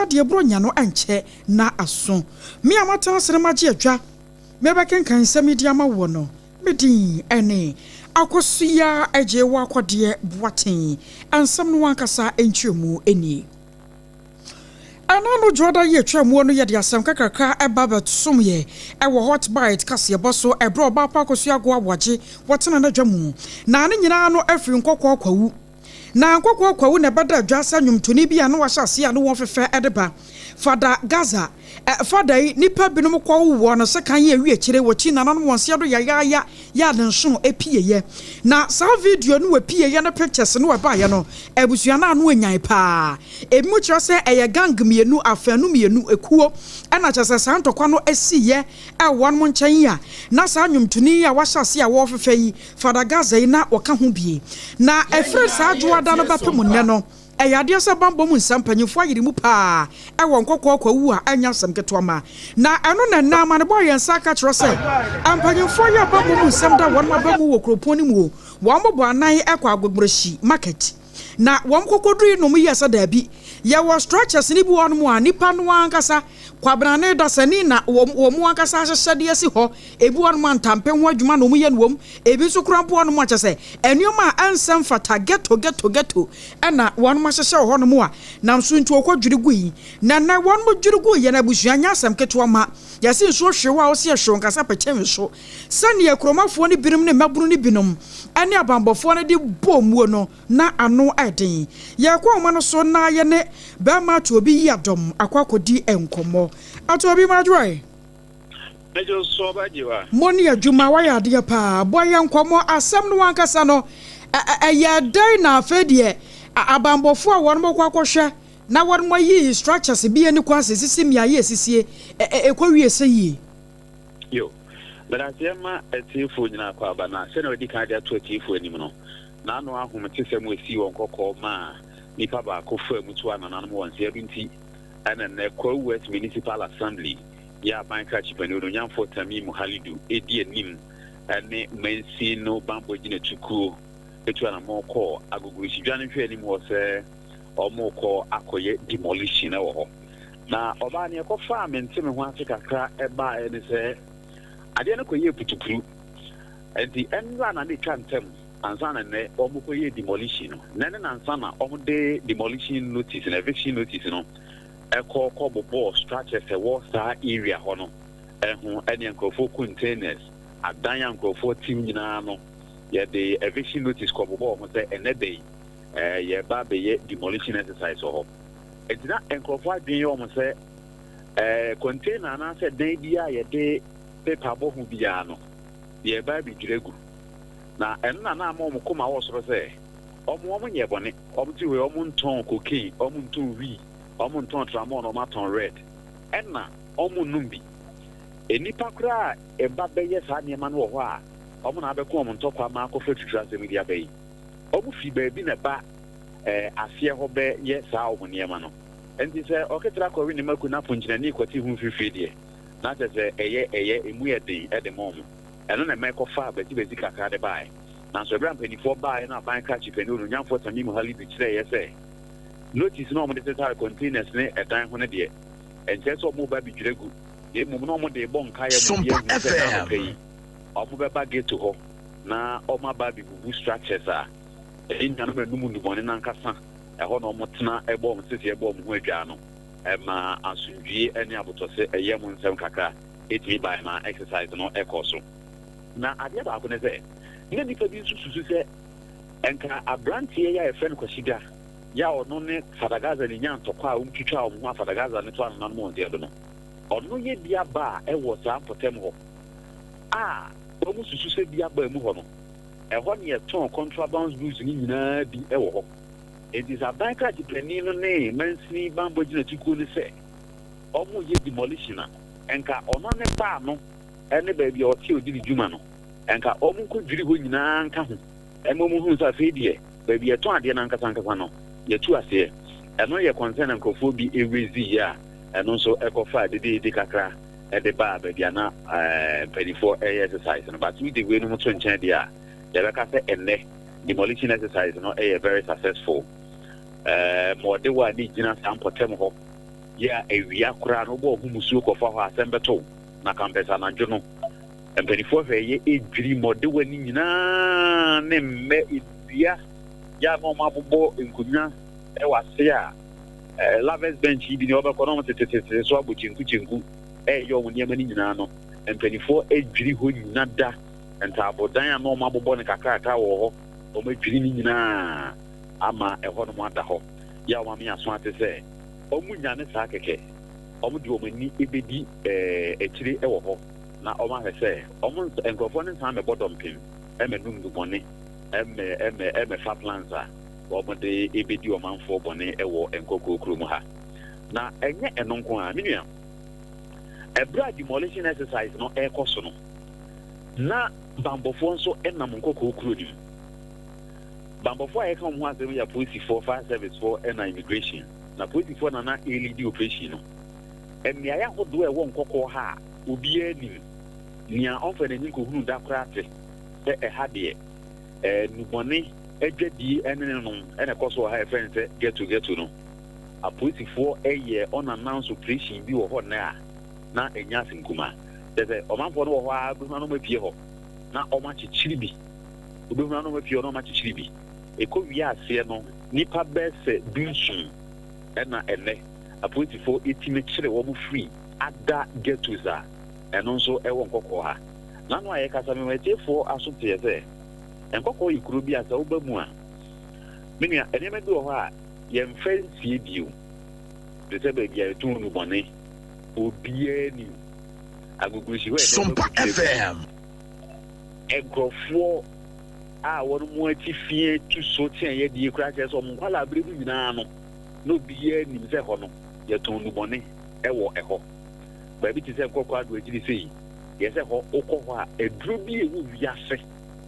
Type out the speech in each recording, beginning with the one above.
deɛ Buronya no ɛnkyɛ na aso. Me a matena ase na magye adwa merebɛkenkan nsɛm yi de ama woɔ no, me din ne Akosua Agyei Akɔdeɛ Boateng. Nsɛm no ankasa nkyerɛmu nie. Ɛna no dwoada yi atwa muo no, yɛde asɛm kakraka ɛba bɛsom yɛ ɛwɔ Hot Bite kaseɛbɔ so ɛberɛ ɔbaa pa Akosua Ago Aboagye wɔtena n'adwa mu na ne nyinaa no afiri Nkɔkɔɔ Kwawu. Na Nkɔkɔɔ Kwawu na ɛbɛda adwa sɛ nnwomtoni bi a na wahyɛ aseɛ a ne wɔn fefɛ ɛde ba Fada Gaza ɛ fada yi, nipa binom kɔ wɔ no sekan yi awi akyire wɔkyi nananom wɔn nseɛ do yayaaya yɛ ade nsono epieyɛ. Na saa video no wɔ no, pictures no ɛbaeɛ no, abusua no ano anyan paa. Ebi mu kyerɛ sɛ ɛyɛ gang mmienu, afɛnu mmienu ekuo, ɛna kyerɛ sɛ saa ntɔkwa no esiiɛ ɛwɔ wɔn nkyɛn yi a na saa nnwomtoni yi a wahyɛ ase a wɔrefefɛ yi, Fada Gaza yi, na wɔka ho bie. Na ɛfiri saa dwoada no bɛpem nnɛ no, ɛyɛ adeɛ sɛ bambɔ mu nsɛm mpanyinfoɔ ayere mu paa ɛwɔ Nkɔkɔɔ Kwawu a ɛnyɛ asɛm ketewa ma. Na ɛno na nnam ne bɔ yɛn nsa aka kyerɛ sɛ mpanyinfoɔ yɛ bambɔ mu nsɛm da wɔn aba mu wɔ kuropɔn no mu o, wɔn bɔbɔ anan ɛkɔ Agbogbloshie Market na wɔn kɔkɔduru yi nom yɛ sɛ daabi, yɛwɔ structures ne bi wɔ nom a nipa no ankasa kwabrane dasani na wɔn mu ankasa ahyehyɛdeɛ si hɔ. Ebi wɔ nom a ntampe ho adwuma na wɔn yɛ no wɔm, ebi nso kora mpo wɔ nom a kyɛ sɛ nneɛma a ɛnsɛm fata ghetto ghetto ghetto ɛna wɔn ahyehyɛ wɔ hɔ nom a nam so nti wɔkɔ dwiri gu yi. Na na wɔn mo dwiri gu yɛn abusua nyɛ asɛm ketewa ma yɛsi nsuo hwew a wɔsi ɛhwew nkasa pɛkyɛ nso sɛnea kuromafoɔ no binom ne mmabunu no binom ɛne abanbɔfoɔ no de bɔ muo no na ano ɛden. Yɛkɔ ɔma no so na yɛne bɛrima ato obi yi adɔm akɔ akɔdi nkɔmmɔ. Ato obi ma adwoe. Mɛgye so, ɔba gye. Mo ne adwuma wayɛ adeɛ paa. Bɔ yɛ nkɔmmɔ, asɛm no wankasa no ɛyɛ dɛn? Na afei deɛ abanbɔfoɔ a wɔn bɔkɔ akɔhwɛ na wɔn ayi structures bi ani kwan sɛ sisi mmeaeɛ esisie ɛkɔ wie sɛ yie. Yo, bɛdaseɛ ma atiefoɔ nyinaa kɔ aba. Na sɛnea wɔdi kan de ato atiefoɔ anim no, n'ano ahom te sɛ mu esi wɔn kɔkɔɔ maa nipa baako fa mu to anananom wɔn nsa bi nti, ɛna nnɛ Kwawu West Municipal Assembly yɛ aban krakye panin Ononyamfoɔ Tamimu Halidu edi anim ɛne mansin no bambɔ gyina tukuo etu anamɔ kɔɔ Agbogbloshie dwa no hwɛ anim hɔ sɛ ɔmo kɔ akɔyɛ demolition ɛwɔ hɔ. Na ɔbaa ne ɛkɔfa a mente me ho ase kakra ɛbaeɛ ne sɛ adeɛ no kɔyɛ putupuru nti ɛnra na ne twa ntɛm ansa na nnɛ ɔmo kɔyɛ demolition no. Nɛ ne nansa na ɔmo de demolition notice na eviction notice no ɛkɔ kɔ bobɔ structures ɛwɔ saa area hɔ no ɛho, ɛne nkurɔfoɔ containers adan a nkurɔfoɔ tim nyinaa no, yɛde eviction notice kɔ bobɔ ho sɛ ɛnɛ da yi yɛba abɛyɛ demolition exercise wɔ hɔ. Nti na nkurɔfoɔ adwene yɛ wɔn sɛ container anaasɛ dan bi a yɛde paper bɔ ho biara no, yɛba abɛdwira gu. Na ɛno na na ama wɔn kɔma wɔ soro sɛ ɔmo nyɛ bɔne, ɔmo ti wei, ɔmo ntɔn cocaine, ɔmo ntɔn wee, ɔmo ntɔn tramol, na ɔmo atɔn red, ɛna ɔmo num bi. Nnipa koraa a ɛba bɛyɛ saa nneɛma no wɔ hɔ a ɔmo na abɛko ɔmo ntɔkwa ama akɔfa twitwi asɛm de aba yi, ɔmo fi baabi na ɛba aseɛ hɔ bɛyɛ saa ɔmo nneɛma no. Nti sɛ ɔketewa kɔwe ne mako na ponkyinani kɔte ho mfirifiri deɛ, na kyerɛ sɛ ɛyɛ emu yɛ den ɛde ma ɔmo. Ɛno na ɛma ɛkɔfa bɛtibɛti kakra de baeɛ. Nanso ɛberɛ a mpanimfoɔ baeɛ no, aban krakye panin Ononyamfoɔ Tamimu Halidu kyerɛeɛ sɛ notice na ɔmode tetare containers ne ɛdan ho no deɛ, ɛnkyerɛ sɛ ɔmo ba bidwira gu, na mmom na ɔmo de bɔ nkaeɛ mu bi ahu sɛ na anɔpɛ yi ɔmo bɛba ghetto hɔ na ɔmo aba abɛbubu structures a ɛne nuanom anum nnubɔne nankasa ɛhɔ na ɔmo tena ɛbɔ ɔmo sisi ɛbɔ ɔmo ho adwaa no. Ɛma asomdwie ne abotɔsɛ ɛyɛ mo nsɛm kakra ɛtumi bae ma exercise no ɛkɔ so. Na adeɛ baako ne sɛ na nnipa bi nso susu sɛ nka aberanteɛ yi a yɛfrɛ no Kwasida yɛ a ɔno ne Fadagaza ne nya ntɔkwa a wɔmtwitwa wɔn ho a Fadagaza ne to anonanom wɔn nseɛ do no, ɔno yɛ bi aba a ɛwɔ saa mpɔtam hɔ a wɔn susu sɛ bi aba mu hɔ no, ɛhɔ ne yɛtɔn contraband goods no nyinaa bi ɛwɔ hɔ. Enti sɛ aban krakye panin no ne mansini bambɔ gyina tukuo no sɛ ɔmo yɛ demolition a, nka ɔno ne baa no ɛne baabi a ɔte odi ne dwuma no, nka ɔmo nkɔdwiri hɔ nyinaa nka ho ɛma ɔmo hu sɛ afei deɛ baabi yɛtɔn adeɛ no ankasa ankasa no yɛtu aseɛ. Ɛno yɛ concern na nkurɔfoɔ bi ɛrezi yɛ a ɛno nso ɛkɔfa dedeede kakra ɛde baa baabi a na mpanimfoɔ ɛyɛ exercise no. But wode wei no mu to nkyɛn deɛ a, yɛbɛka sɛ ɛnnɛ demolition exercise no ɛyɛ very successful. Ma ɔde wɔ a ne gyina saa mpɔtam hɔ. Yɛ a awia koraa no wobɔ wo ho musuo kɔfa hɔ a asɛm bɛto wo. Na kampɛsɛ anadwo no mpanimfoɔ hwɛeɛ dwiri mmɔdewa no nyinaa ne mmɛ nnua yɛ a na wɔabobɔ nkonnwa wɔ ase a lovers bench yi bi ne wɔbɛkɔ na wɔtetetete so abɔ kyenku kyenku ɛreyɛ wɔn nneɛma no nyinaa no mpanimfoɔ dwiri hɔ nyina da ntaabodan a na wɔabobɔ no kakrakra wɔ hɔ wɔadwiri no nyinaa ama ɛhɔnom ada hɔ yɛ a wɔame aso ate sɛ wɔnnyane saa kɛkɛ, wɔde wɔn ani bɛdi akyire wɔ hɔ na wɔahwɛ sɛ wɔn nkurɔfoɔ no nsan mmɛbɔ dɔmpem mmɛnom nnubɔne mmɛfa plans a wɔde bɛdi ɔmanfoɔ bɔne wɔ Nkɔkɔɔ kurom ha. Na ɛnyɛ ɛno nko ara, me nua, ɛberɛ a demolition exercise no rekɔ so no, na banbɔfoɔ nso nam Nkɔkɔɔ kuro no mu. Banbɔfoɔ a yɛka wɔn ho asɛm yɛ apolisifoɔ, fire service foɔ ɛna immigration. Na apolisifoɔ na na ɛreleadi operation no. Mmeaeɛ ahodoɔ a ɛwɔ Nkɔkɔɔ ha a obiara nim, nea ɔmfa n'ani nkɔhunu da koraa te sɛ ɛha deɛ, nnubɔne adwadie ne ne nom na ɛkɔ so wɔ ha a yɛfrɛ no sɛ ghetto ghetto no. Apolisifoɔ yɛɛ unannounced operation bi wɔ hɔ nnɛ a na ɛnyɛ asɛm kumaa. Kyerɛ sɛ ɔmanfoɔ no wɔ hɔ ara bɛhunu a na wɔapue hɔ na wɔakyekyere bi. Wobɛhunu a na wɔapue hɔ na wɔakyekyere bi. Ɛkɔ wie aseɛ no, nnipa bɛyɛ sɛ dunson na ɛnnɛ apolisifoɔ tumi kyere wɔn firi ada ghettos a ɛno nso ɛwɔ Nkɔkɔɔ ha. N'ano a yɛkasa mema atiefoɔ aso teɛ sɛ Nkɔkɔɔ yɛ kuro bi a sɛ woba mu a, me nua, nneɛma bi wɔ hɔ a yɛmfa nsie bio. Te sɛ baabi a yɛtɔn nnubɔne, obiara nim. Agogosi hɔ yɛ nneɛma Sompa gu tire gu. FM. Nkurɔfoɔ a wɔn mo atifi atu so teɛ adie koraa kyerɛ sɛ wɔn nkwadaa berɛ mu nyinaa no, na obiara nim sɛ hɔ no, yɛtɔn nnubɔne wɔ ɛhɔ. Baabi te sɛ Nkɔkɔ Ado akyiri sei, yɛ sɛ hɔ, wokɔ hɔ a, aduro bi a ɛwɔ wiase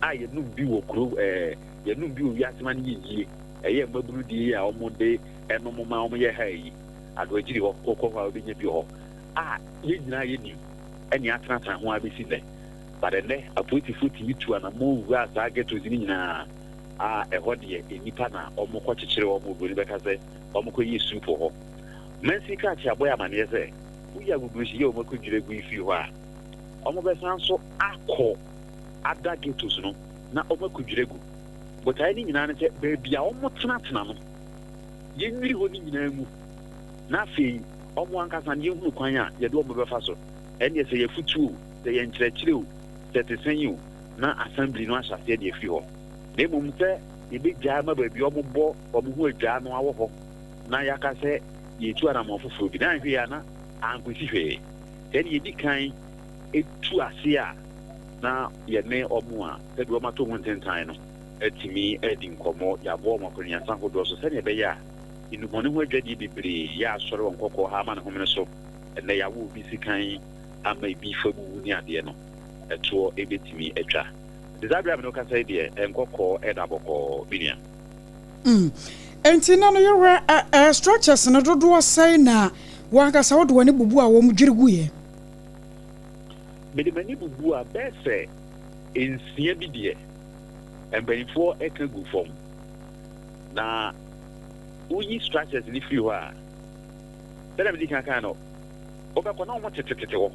a yɛnom bi wɔ kuro ɛɛ yɛnom bi wɔ wiase ma no yɛ yie, ɛyɛ mmabunu deɛ yi a wɔde ɛnom ma wɔyɛ ha yi, Ado akyiri hɔ, wokɔ hɔ a wobɛnya bi wɔ hɔ a yɛn nyinaa yɛnim ɛne atenatena ho ara bɛsi nnɛ. But ɛnnɛ apolisifo tumi tu anamɔn wura saa ghettos no nyinaa a ɛhɔ deɛ nnipa na wɔn kɔ kyekyere wɔn, obroni bɛka sɛ wɔn kɔ yɛ soup wɔ hɔ. Mansin krakye abɔ yɛ amaneɛ sɛ woyi agogohyi yɛ wɔn akɔ dwiri agu yi firi hɔ a, wɔn bɛsan nso akɔ ada ghettos no na wɔn akɔ dwiri agu. Botaeɛ no nyinaa ne sɛ baabi a wɔn tenatena no yɛnnwiri hɔ no nyinaa ngu na afei wɔn ankasa no yɛnhunu kwan a yɛde wɔn bɛfa so. Ɛnneɛ sɛ yɛ afutuo o, sɛ yɛ nkyerɛkyerɛ o, sɛ ɛte sɛn o, na assembly no ahyɛ aseɛ de afiri hɔ. Na mmom sɛ yɛbɛgyaa ma baabi a wɔbɔ wɔn ho adwaa no awɔ hɔ na yɛaka sɛ yɛretu anammɔn foforɔ bi, na anhwɛ yie a na ankɔsi hwee. Sɛ ɛnneɛ yɛdi kan tu aseɛ a, na yɛne wɔn a sɛdeɛ wɔato ho ntentan no atumi adi nkɔmmɔ, yɛaboa wɔn akwannuasa ahodoɔ so sɛdeɛ ɛbɛyɛ a nnubɔne ho adwadie bebree yɛ asɔre wɔ nkɔkɔɔ ha ama ne homene so. Ɛnnɛ yɛawo obi sekan ama ebi fa mu wu ne adeɛ no, ɛtoɔ bɛtumi atwa. Nti saa berɛ a me ne wo kasa yi deɛ, nkɔkɔɔ ɛda bɔkɔɔ me nua. Mm. Enti na no yɛhwɛ ɛ ɛ structures no dodoɔ sɛn na w'ankasa wode w'ani bubu a wɔn dwiri guiɛ? Mede m'ani bubu a bɛyɛ sɛ nsia bi deɛ mpaninfoɔ ɛka gu fam. Na woyi structures no firi hɔ a, sɛdeɛ medi kan kae no, wobɛkɔ na wɔn tetetete hɔ.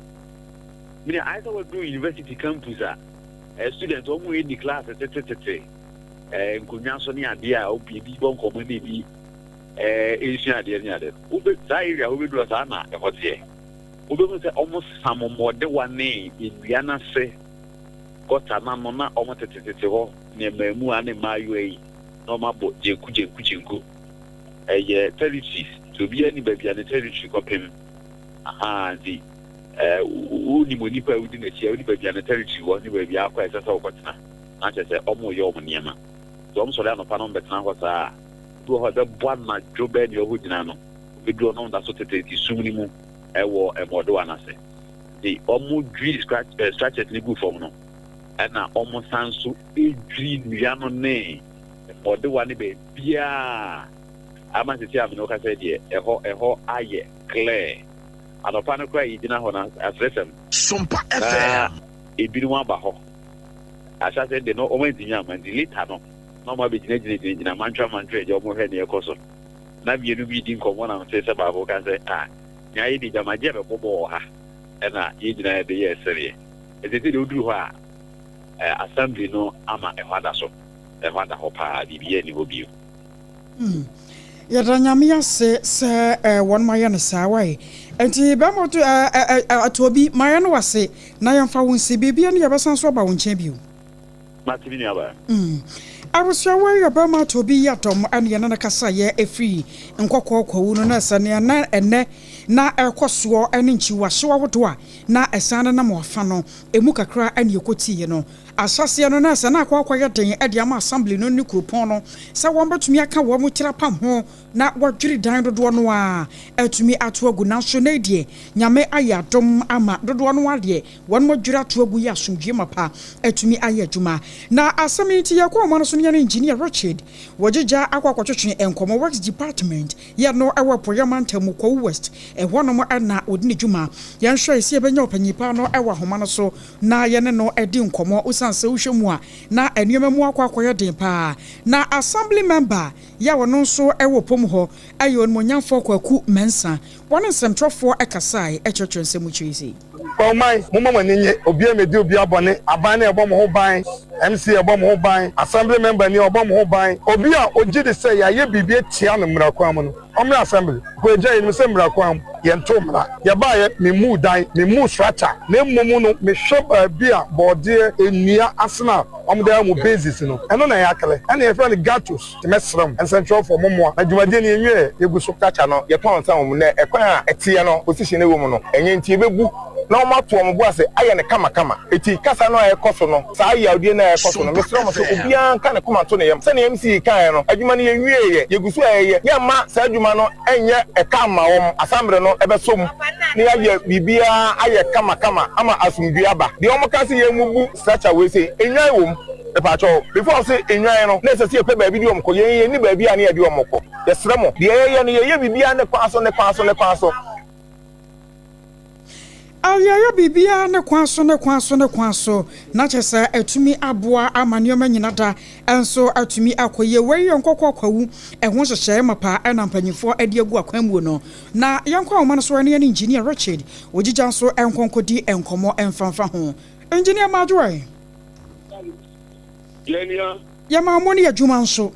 Meaning ayɛ sɛ waduru university campus a, eh, students wɔn redi class tetetete eh, nkonnwa so ne adeɛ a obi ebi bɔ nkɔmmɔ ne ebi eh, esua adeɛ ne adeɛ. Wobɛ saa area hɔ bɛduru a saa na ɛhɔ teɛ. Wobɛhu sɛ wɔn sam mmɔdewa ne nnua no ase gɔta no ano na wɔn tetetete hɔ ne mmaamua ne mmaayewa yi na wɔn abɔ gyenku gyenku gyenku. Ɛyɛ territories nti obiara nim baabi a ne territory kɔpem. Ahaa nti eh, wonim onipa a wodi n'akyi a, wonim baabi a ne territory wɔ ne baabi a akɔ a ɛsɛ sɛ wokɔtena. Na kyerɛ sɛ wɔreyɛ wɔn nneɛma. Nti wɔn sɔre anɔpa na wɔbɛtena hɔ saa a, ebi wɔ hɔ a ɛbɛbɔ anadwo bɛyɛ nea ɔhɔ gyina no, obedu hɔ na wɔda so tete sum no mu wɔ mmɔɔdowa no ase. Nti wɔdwiri structures no gu fam no, ɛna wɔsan nso dwiri nnua no ne mmɔɔdowa no baabiara ama sisi a me ne wo kasa yi deɛ, ɛhɔ ɛhɔ ayɛ clear. Anɔpa no koraa yɛgyina hɔ no aseresɛm Sompa na FM. ebinom aba hɔ. Ahyɛaseɛ deɛ no wɔn antumi amma nti later no na wɔn abɛgyina gyina gyina gyina mantwa mantwa agya wɔn hwɛ nea ɛkɔ so. Na mmienu bi redi nkɔmmɔ na metee sɛ baako ka sɛ ah. Nea ayɛ deɛ gyama gye a bɛbɔ bɔɔl wɔ ha ɛna yɛn nyinaa yɛde yɛɛ sereɛ. Ɛsɛ sɛ deɛ woduru hɔ a eh, assembly no ama ɛhɔ ada so. Ɛhɔ ada hɔ paa, biribiara nni hɔ bio. Hmm. Yɛda Nyame ase sɛ eh, wɔnom ayɛ no saa wae. Nti bɛma ɔto eh, eh, eh, Atobi, ma yɛne wo ase na yɛmfa wo nsi. Biribia ni yɛbɛsan so aba wo nkyɛn bio. Mate me nuabaa. Hmm. Abusua wei yɛ bɛma Atobi Yiadom ɛne yɛne no kasaeɛ ɛfiri Nkɔkɔɔ Kwawu no na sɛ nea na ɛnɛ na ɛrekɔ soɔ ɛne nkyiwahyew ahodoɔ a na ɛsan nenam afa no ɛmu kakra ɛne yɛkɔtiiɛ no. Ahyɛaseɛ no, na ɛsɛ na akɔ akɔyɛ den de ama Assembly no ne kuropɔn no sɛ wɔbɛtumi aka wɔn tiri apam ho na wɔadwiri dan dodoɔ no ara atumi ato agu. Nanso nnɛ yi deɛ, Nyame ayɛ adom ama dodoɔ no ara deɛ wɔn adwiri ato agu yi asomdwoeɛ mapa atumi ayɛ adwuma. Na asɛm yi nti yɛkɔ ɔman no so ne yɛne Engineer Richard Wɔgyegya akɔ akɔtwetwe nkɔmmɔ Works Department yɛ no wɔ Apueeɛ Mantam mu, Kwawu West, ɛhɔnom na ɔdi ne dwuma. Yɛnhwɛe sɛ yɛbɛnya ɔpanyin pa no wɔ ahoma no so na yɛne no adi nkɔmmɔ osiane sɛ wohwɛ mu a na nneɛma mu akɔ akɔyɛ den paa. Na Assembly Member yi a ɔno nso wɔ pɔ mu hɔ yɛ Onimuonyamfoɔ Kwaku Mensah. Wɔne nsɛmtwerɛfoɔ kasae kyerɛkyerɛ nsɛm mu kyerɛɛ sei. Ɔman, momma mo ani nnye, obiara mmedi obiara bɔne, aban no ɛbɔ mo ho ban, MC ɛbɔ mo ho ban, Assembly member ni ɔbɔ mo ho ban. Obi a ogye di sɛ yɛayɛ biribi atia no mmara kwan mu no, ɔmmra Assembly. Kɔ agya, yɛnim sɛ mmara kwan mu, yɛnto mmara. Yɛbaeɛ, memmuu dan, memmuu structure, na mmom no, mehwɛ baabi a bɔɔdeɛ, nnua asene a wɔde ayɛ wɔn bases no, ɛno na ɛyɛ akɛlɛ, ɛna yɛfrɛ no ghettos. Nti mɛsrɛ mo, nsɛnkyerɛwfoɔ, mommoa na dwumadie no yɛnwieɛ, yɛgu so. Structure no, yɛtɔn nsa wɔ mu, na ɛkwan a ɛteɛ no, position a ɛwɔ mu no, ɛnyɛ nti yɛbɛbu na wɔato wɔn bo ase ayɛ no kamakama. Enti kasa no a ɛrekɔ so no, saa yawdie no a ɛrekɔ so no, mesrɛ mo sɛ obiara nka ne koma nto ne yam. Sɛdeɛ MC kaeɛ no, adwuma no yɛnwieeɛ, yɛgu so a yɛyɛ. Yɛmma saa adwuma no nyɛ ɛka mma wɔn. Asambre no bɛsɔ mu na yɛayɛ biribiara ayɛ kamakama ama asomdwoeɛ aba. Deɛ wɔka sɛ yɛmmubu structure wei sei, nnwan wɔ mu. Mepaakyɛw, before se nnwan no, na ɛsɛ sɛ yɛpɛ baabi de wɔn kɔ. Yɛn yɛnni baabi a na yɛde wɔn kɔ. Yɛsrɛ mo, deɛ yɛyɛ no, yɛyɛ biribiara ne kwan so, ne kwan so, ne kwan so. Yɛyɛ biribiara ne kwan so, ne kwan so, ne kwan so, na kyerɛ sɛ atumi aboa ama nneɛma nyina da nso atumi akɔ yie. Wei yɛ Nkɔkɔ Kwawu ɛho nhyehyɛeɛ mapa na mpanyinfoɔ de agu akwan muo no. Na yɛnkɔ ahoma no so ne yɛne Engineer Richard Ogyigya nso nkɔ nkɔdi nkɔmmɔ mfa mfa ho. Engineer Madwoe. Yɛnua. Yɛma mo ne adwuma nso.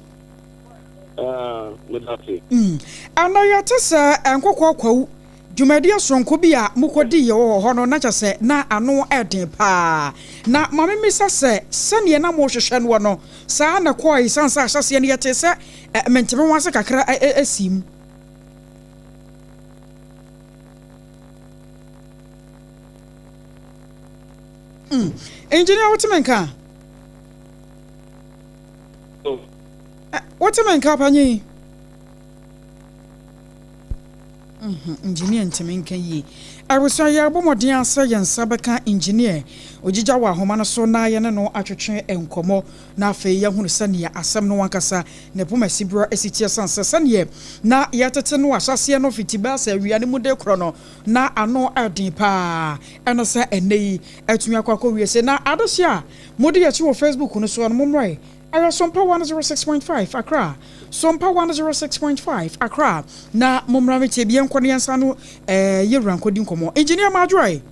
Ah, medase. Ɛnɛ yɛte sɛ Nkɔkɔ Kwawu Dwumadie soronko bi a mokɔdiiɛ wɔ hɔ no, na kyerɛ sɛ na ano yɛ den pa ara. Na ma memmisa sɛ, sɛdeɛ na morehwehwɛ noɔ no, saa ara na ɛkɔɔe? Ɛsiane sɛ ahyɛaseɛ no yɛtee sɛ mente-me-ho-ase kakra sii mu. Mm. Engineer, wote me nka? Wote me nka, ɔpanyin? Mhm, engineer ntumi nka yie. Abusua yɛrebɔ mmɔden ara sɛ yɛn nsa bɛka engineer Ogyigya wɔ ahoma no so na yɛne no atwetwe nkɔmmɔ na afei yɛahunu sɛdeɛ asɛm no ankasa ne poma siberɛ si teɛ sane sɛ sɛdeɛ na yɛtete no ahyɛaseɛ no fiti bɛyɛ sɛ awia no mu de korɔ no na ano ɛden paa ɛne sɛ ɛnnɛ yi atumi akɔ akɔwie se na adehye a mode yɛkyi wɔ Facebook no soɔ no mommrɛ Ɛyɛ Sompa 106.5 Accra, Sompa 106.5 Accra, na mommra me tie bi yɛnkɔ na yɛnsa no eh, yɛwura nkɔdi nkɔmmɔ. Engineer Madwoe.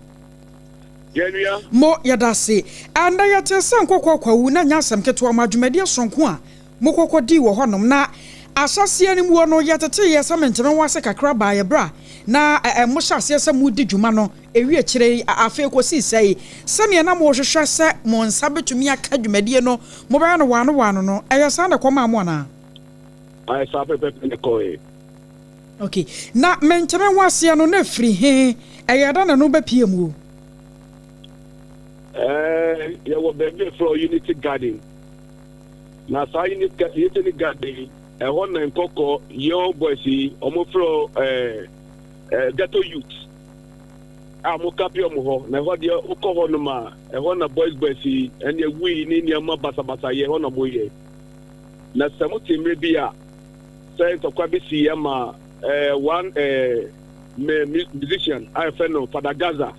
Yɛnua. Mo, yɛda ase. Ɛnnɛ yɛtee sɛ Nkɔkɔɔ Kwawu na ɛnyɛ asɛm ketewa ma dwumadie sononko a mokɔkɔ dii wɔ hɔnom. Na ahyɛaseɛ no muo no yɛteteeɛ sɛ mente-me-ho-ase kakra baeɛ berɛ a na eh, mohyɛ aseɛ sɛ moredi dwuma no. Ewie akyire yi, afei kɔsii sɛe, sɛdeɛ na morehwehwɛ sɛ mo nsa bɛtumi aka dwumadie no, mobɛyɛ no waano waano no, ɛyɛ saa na ɛkɔmaa mo anaa? Ae, saa pɛpɛpɛ na ɛkɔeɛ. Ok, na mente me ho aseɛ no, na ɛfiri he? Ɛyɛɛ dɛn na ɛno bɛpie mu o? Ɛɛ, yɛwɔ baabi a yɛfrɛ hɔ Unity Garden. Na saa Unity Garden yi, ɛhɔ na nkɔkɔ young boys yi, wɔfrɛ hɔ ɛɛ, ɛɛ ghetto youth. a mo kape ɔmo hɔ na ɛhɔ deɛ wokɔ hɔ nom a ɛhɔ na boys boys yi ɛne wii ne nneɛma basabasa yɛ ɛhɔ na ɔmo yɛ na sɛ mo te mmerɛ bi a sɛ ntɔkwa bi si ɛma ɛɛ one ɛɛ me musician a yɛfrɛ no Fada Gaza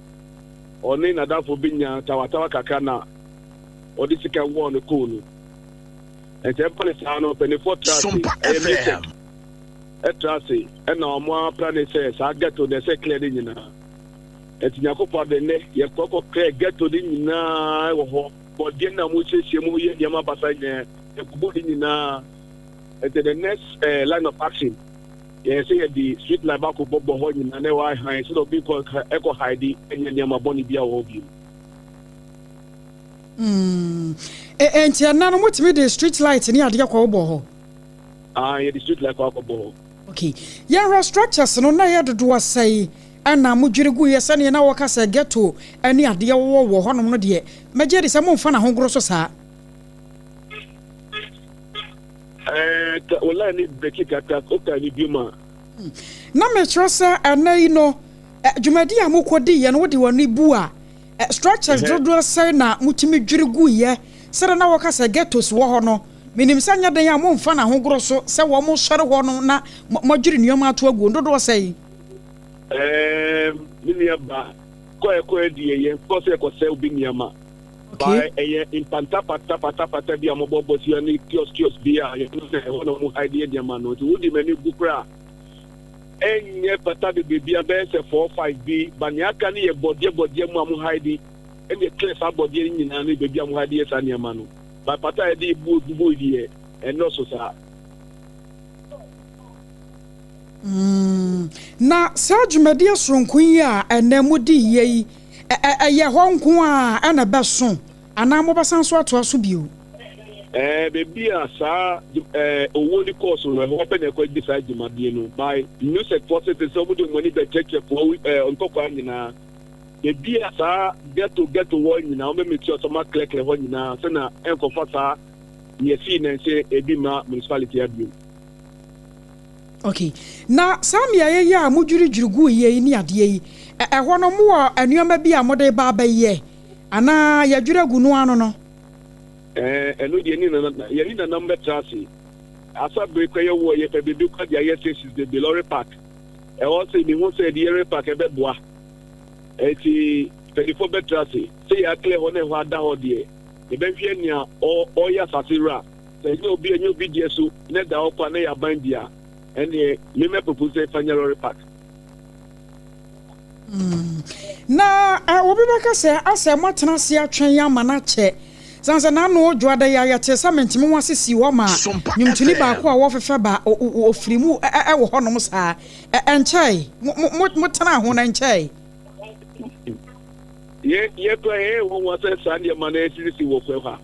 ɔne nadafo bi nya tawatawa kakra na ɔde sika wɔɔ no kɔɔ no nti ɛba ne saa no mpanimfoɔ tra ase ɛyɛ music. Ɛtra ase ɛna wɔn apra ne sɛ saa ghetto na ɛsɛ clear ne nyinaa. Ɛti Nyankopɔn ade nnɛ yɛkɔ kɔ clear ghetto ne nyinaa wɔ hɔ. Bɔdeɛ na wɔn siesie mu yɛ nneɛma basa nyinaa yɛbubu ne nyinaa. Ɛti the next line of action yɛyɛ sɛ yɛde street light baako bɔbɔ hɔ nyinaa na ɛwɔ ahan sɛ obi kɔ ɛkɔ hide ɛnyɛ nneɛma bɔne bi a wɔ hɔ bio. Enti ɛnna no motumi de street light ne adeɛ kɔ bɔ hɔ? Ah, yɛde street light kɔ akɔbɔ hɔ. Okay. Yɛhwɛ structures no na ɛyɛ dodoɔ sɛe ɛna modwiri guiɛ sɛneɛ na wɔka sɛ ghetto ne adeɛ wɔwɔ wɔ hɔnom no deɛ, mɛgye di sɛ momfa no ahogoro so saa. Ɛɛ, wo line ne breki kakra, woka ne biom a. Na mekyerɛ sɛ ɛnɛ yi no, dwumadi a mokɔdiiɛ no wode w'ani bu a, structures dodoɔ sɛe na motumi dwiri guiɛ sɛdeɛ na wɔka sɛ ghettos wɔ hɔ no. Menim sɛ nyɛ den a momfa no ahogoro so sɛ wɔn sɔre hɔ no na moadwiri nneɛma ato aguo dodoɔ sɛe. Ɛɛ, me nua ba, kɔɛ kɔɛ deɛ yɛn kɔ sɛ yɛkɔsɛ obi nneɛma. Ba ɛyɛ mpanta pata pata pata bi a wɔbɔ bɔ sia ne kiosk kiosk bi a yɛn sɛ ɛhɔ na wɔn hide yɛ nneɛma no. Nti wodi m'ani gu koraa ɛnyɛ pata bebree bi abɛyɛ sɛ 4, 5 bi, ba nea aka no yɛ bɔdeɛ bɔdeɛ mu a wɔn hide, ɛna clear saa bɔdeɛ no nyinaa ne baabi a wɔn hide yɛ saa nneɛma no. Ba pata a yɛde bu bubu deɛ ɛnɔso saa. Na saa dwumadie soronko yi a ɛnɛ modi yie yi, ɛyɛ hɔ nko a ɛna ɛbɛso anaa mobɛsan so atoa so bio? Ɛɛ, beebi a saa owuo ni kɔɔ so no, ɛhɔ pɛ na ɛkɔ di saa dwumadie no. By MUSEC foɔ sɛ sɛ wɔn de wɔn ani bɛkyerɛkyerɛ foɔ nkɔkɔa nyinaa, beebi a saa ghetto ghetto wɔ nyinaa, wɔn bɛ make sure sɛ wɔn aclearclear hɔ nyinaa sɛnɛ ɛnkɔfa saa nea esi nansi ebi ma municipality abio. Okay, na saa mmeaeɛ yi a modwiridwiri gu yie yi ne adeɛ yi, ɛhɔ no mowɔ nneɛma bi a mode ba abɛyɛ anaa yɛdwiri agu no ano no? Ɛɛ, ɛno deɛ yɛne nana yɛne nanam bɛtra ase. Asa bere kɔ yɛ wɔ yɛpɛ beebi kɔ de ayɛ stations bebree, lorry park. Ɛhɔ sɛ mehu sɛ yɛde lorry park ɛbɛboa. Eti mpanyinfoɔ bɛtra ase sɛ yɛ aclear hɔ na ɛhɔ ada hɔ deɛ, yɛbɛhwɛ nea ɔyɛ asase wura. Sɛ ɛnyɛ obi deɛ so na ɛda hɔ kɔ a na yɛ aban deɛ a, ɛneɛ mmɛmɛ propose sɛ ɛfa nyɛ lorry park. Na obi bɛka sɛ asɛ moatena ase atwɛn ama no akyɛ sane sɛ n'ano dwoada yi a yɛte sɛ menteme ho ase si hɔ ma nnwomtoni baako a wɔfefɛ ba ɔfiri mu ɛwɔ hɔnom saa. Ɛnkyɛe motena ho no ɛnkyɛe? Yɛ yɛkura yɛyɛ wɔn wa sɛ saa nneɛma no esisisi wɔ kwan ha.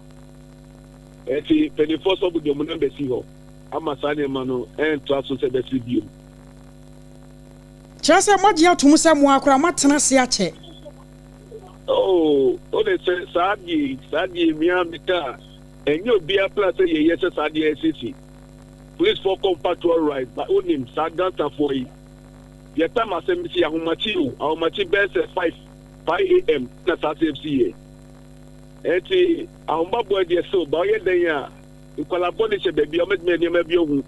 Ɛti mpanyinfoɔ sɛ ɔmo de ɔmo nan bɛsi hɔ ama saa nneɛma no ɛntoa so sɛ bɛsi bio. Kyerɛ sɛ moagye atom sɛ mo akora moatena ase akyɛ. Oh, o de sɛ saa deɛ mia meka a, ɛnyɛ obiara plan sɛ yɛyɛ sɛ saa deɛ esisi. Police foɔ kɔ patrol right, but onim saa gangsterfoɔ yi yɛ tam asɛm bi si ahomakye o, ahomakye bɛyɛ sɛ 5 5 a.m. na saa asɛm si yɛ. Ɛnti ahomabɔ deɛ so ba ɔyɛ dɛn a nkwalaa bɔ ne hyɛ baabi a ɔmɛtumi nneɛma bi ohu.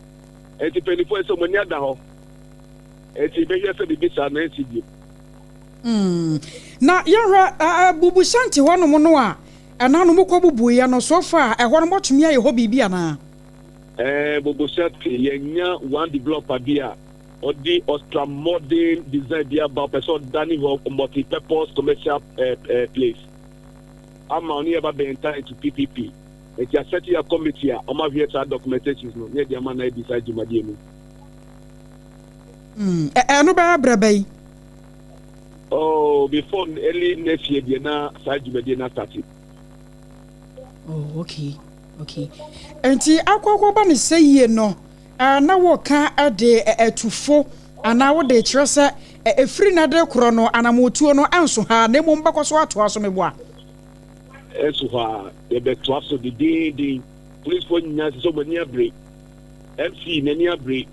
Ɛnti mpanyinfoɔ sɛ ɔmo ani ada hɔ. Ɛnti bɛhwɛ sɛ biribi saa na ɛnsi bio. Na yɛhwɛ Bubuhyɛnte hɔnom no a ɛna no mokɔ bubuiɛ no, so far ɛhɔ no mɔtumi ayɛ hɔ biribi anaa? Ɛɛ, Bubuhyɛnte, yɛnya one developer bi a ɔde ultra modern design bi aba, ɔpɛ sɛ ɔdane hɔ multi purpose commercial place ama ɔne yɛba bɛnta into PPP. Nti asɛte yɛ committee a ɔmo ahwɛ saa documentations no ne yɛde ama na adi saa dwumadie no. Ɛno bɛyɛ berɛ bɛyi? Oh, before early next year deɛ na saa dwumadie no astart. Oh, okay. Nti akɔakɔba ne sɛ yie no, na wɔka de atufo anaa wode kyerɛ sɛ ɛfiri na de korɔ no anamotuo no ɛnso ha na mmom bɛkɔ so atoa so, meboa? Ɛnso hɔ a, yɛbɛtoa so dedeenden. Policefoɔ nyinaa sɛ ɔmo ani abere, MC n'ani abere,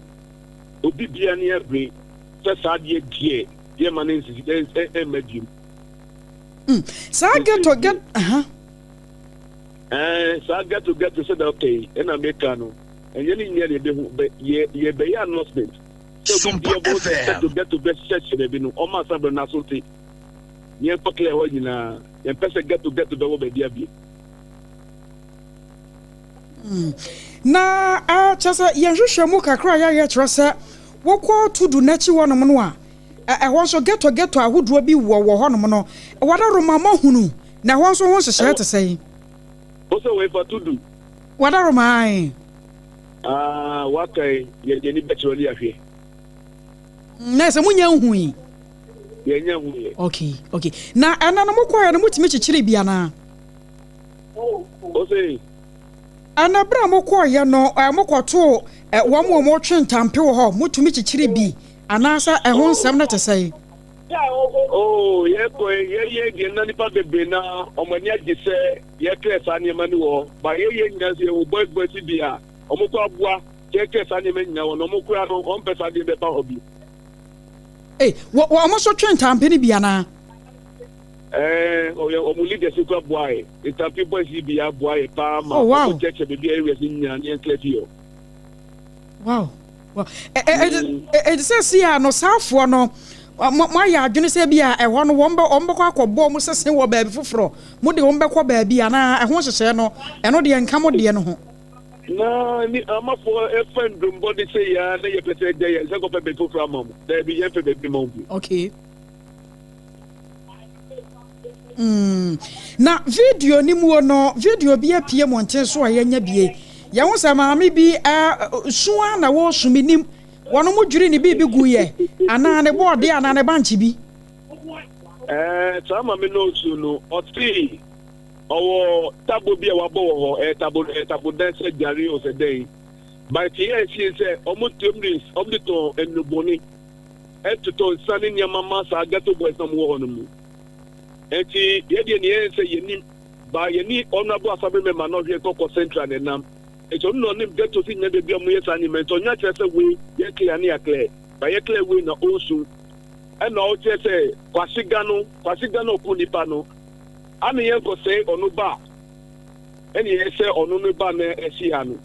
obi bia ani abere sɛ saa deɛ yɛma no nsisi ɛmma biom. Saa ghetto ghetto. Ɛɛ, saa ghetto ghetto sɛ da ɔkɛ yi ɛna meka no, ɛnyɛ ne nyɛ na yɛbɛhu bɛ yɛ yɛbɛyɛ announcement sɛ obi bia bɔ ghetto ghetto bɛhyehyɛ baabi no, ɔma asa bɛrɛ n'aso te yɛnkɔ clear hɔ nyinaa. Yɛmpɛ sɛ ghetto ghetto bɛwɔ baabi abie. Na kyerɛ sɛ yɛnhwehwɛ mu kakra a yɛayɛ kyerɛ sɛ Wokɔ Tudu n'akyi hɔnom no a, ɛhɔ nso ghetto ghetto ahodoɔ bi wɔ wɔ hɔnom no. Wadaroma moahunu, na ɛhɔ nso ho nhyehyɛeɛ te sɛn? Wo sɛ wei fa Tudu. Wadaroma ae. Ah, waka yi, yɛde ani bɛkyerɛ ne yɛahwɛ. Na sɛ monya nhui? Yɛnya nhuiɛ. Okay, okay. Na ɛna no mokɔɛ no motumi kyekyere bi anaa? Wo se? Ɛna berɛ a mokɔeɛ no, mokɔtoo wɔn a wɔtwe ntampe wɔ hɔ, motumi kyekyere bi anaasɛ ɛho nsɛm no te sɛn? Oh, yɛkɔe, yɛyɛ deɛ na nipa bebree na wɔn ani agye sɛ yɛklɛ saa nneɛma no wɔ hɔ. Ba yɛyɛ nyinaa nso yɛwɔ boys boys bi a wɔn kɔ aboa kyerɛkyerɛ saa nneɛma nyinaa wɔ na wɔn kora no wɔn mpɛ saa deɛ bɛba hɔ bi. Ee, wɔ wɔn nso twe ntampe no bi anaa? Ɛɛ, ɔyɛ wɔn leaders kura boa yɛ. Ntampe boys yi bi aboa yɛ paa ma Oh, wow. wɔn kyerɛkyerɛ baabi a areas nyinaa ne yɛn clear fi hɔ. Wow. Wow. Ɛte sɛ si a no saafoɔ no mo ayɛ adwene sɛ bi a ɛhɔ no wɔn bɛ wɔn bɛkɔ akɔbɔ wɔn sese wɔ baabi foforɔ mo de wɔn bɛkɔ baabi anaa ɛho nhyehyɛɛ no ɛno deɛ nka mo deɛ no ho. Na ni amafoɔ ɛfa ndumbɔ de sɛ ya na yɛpɛ sɛ ɛgya yɛn sɛ kɔpɛ baabi foforɔ ama mo daabi yɛmpɛ baabi ma wo bio. Okay. Mm. Na video ni muo no, video bi apue mmɔnten so a yɛanya bie. Yɛho sɛ maame bi uh, su a na wɔresu menim. Wɔn mo dwiri ne biribi guiɛ anaa ne bɔɔdeɛ anaa ne bankye bi. Ɛɛ saa maame no osu no ɔte ɔwɔ tabo bi a wabɔ wɔ hɔ ɛyɛ tabo ɛyɛ tabo dan sɛ gyare o sɛ dɛn but yɛ ɛsi sɛ ɔmo tuam de ɔmo de tɔn nnubɔne ɛtotɔ nsa ne nneɛma ma saa ghetto boys na ɔmo wɔ hɔ no mu. Enti yɛ deɛ nea yɛyɛ sɛ yɛnim ba yɛne Honourable Asabere Mɛma na ɔhwɛ kɔkɔ Central na ɛnam. Enti ɔno na ɔnim ghetto si nyina baabi a wɔyɛ saa nneɛma nti ɔnyɛ akyerɛ sɛ wei yɛ clear ne yɛ clear ba yɛ clear wei na ɔnsu ɛna ɔkyerɛ sɛ Kwasi ga no Kwasi ga na ɔku nipa no ane yɛn kɔsɛe ɔno ba ɛne yɛ sɛ ɔno no ba na ɛsi ha no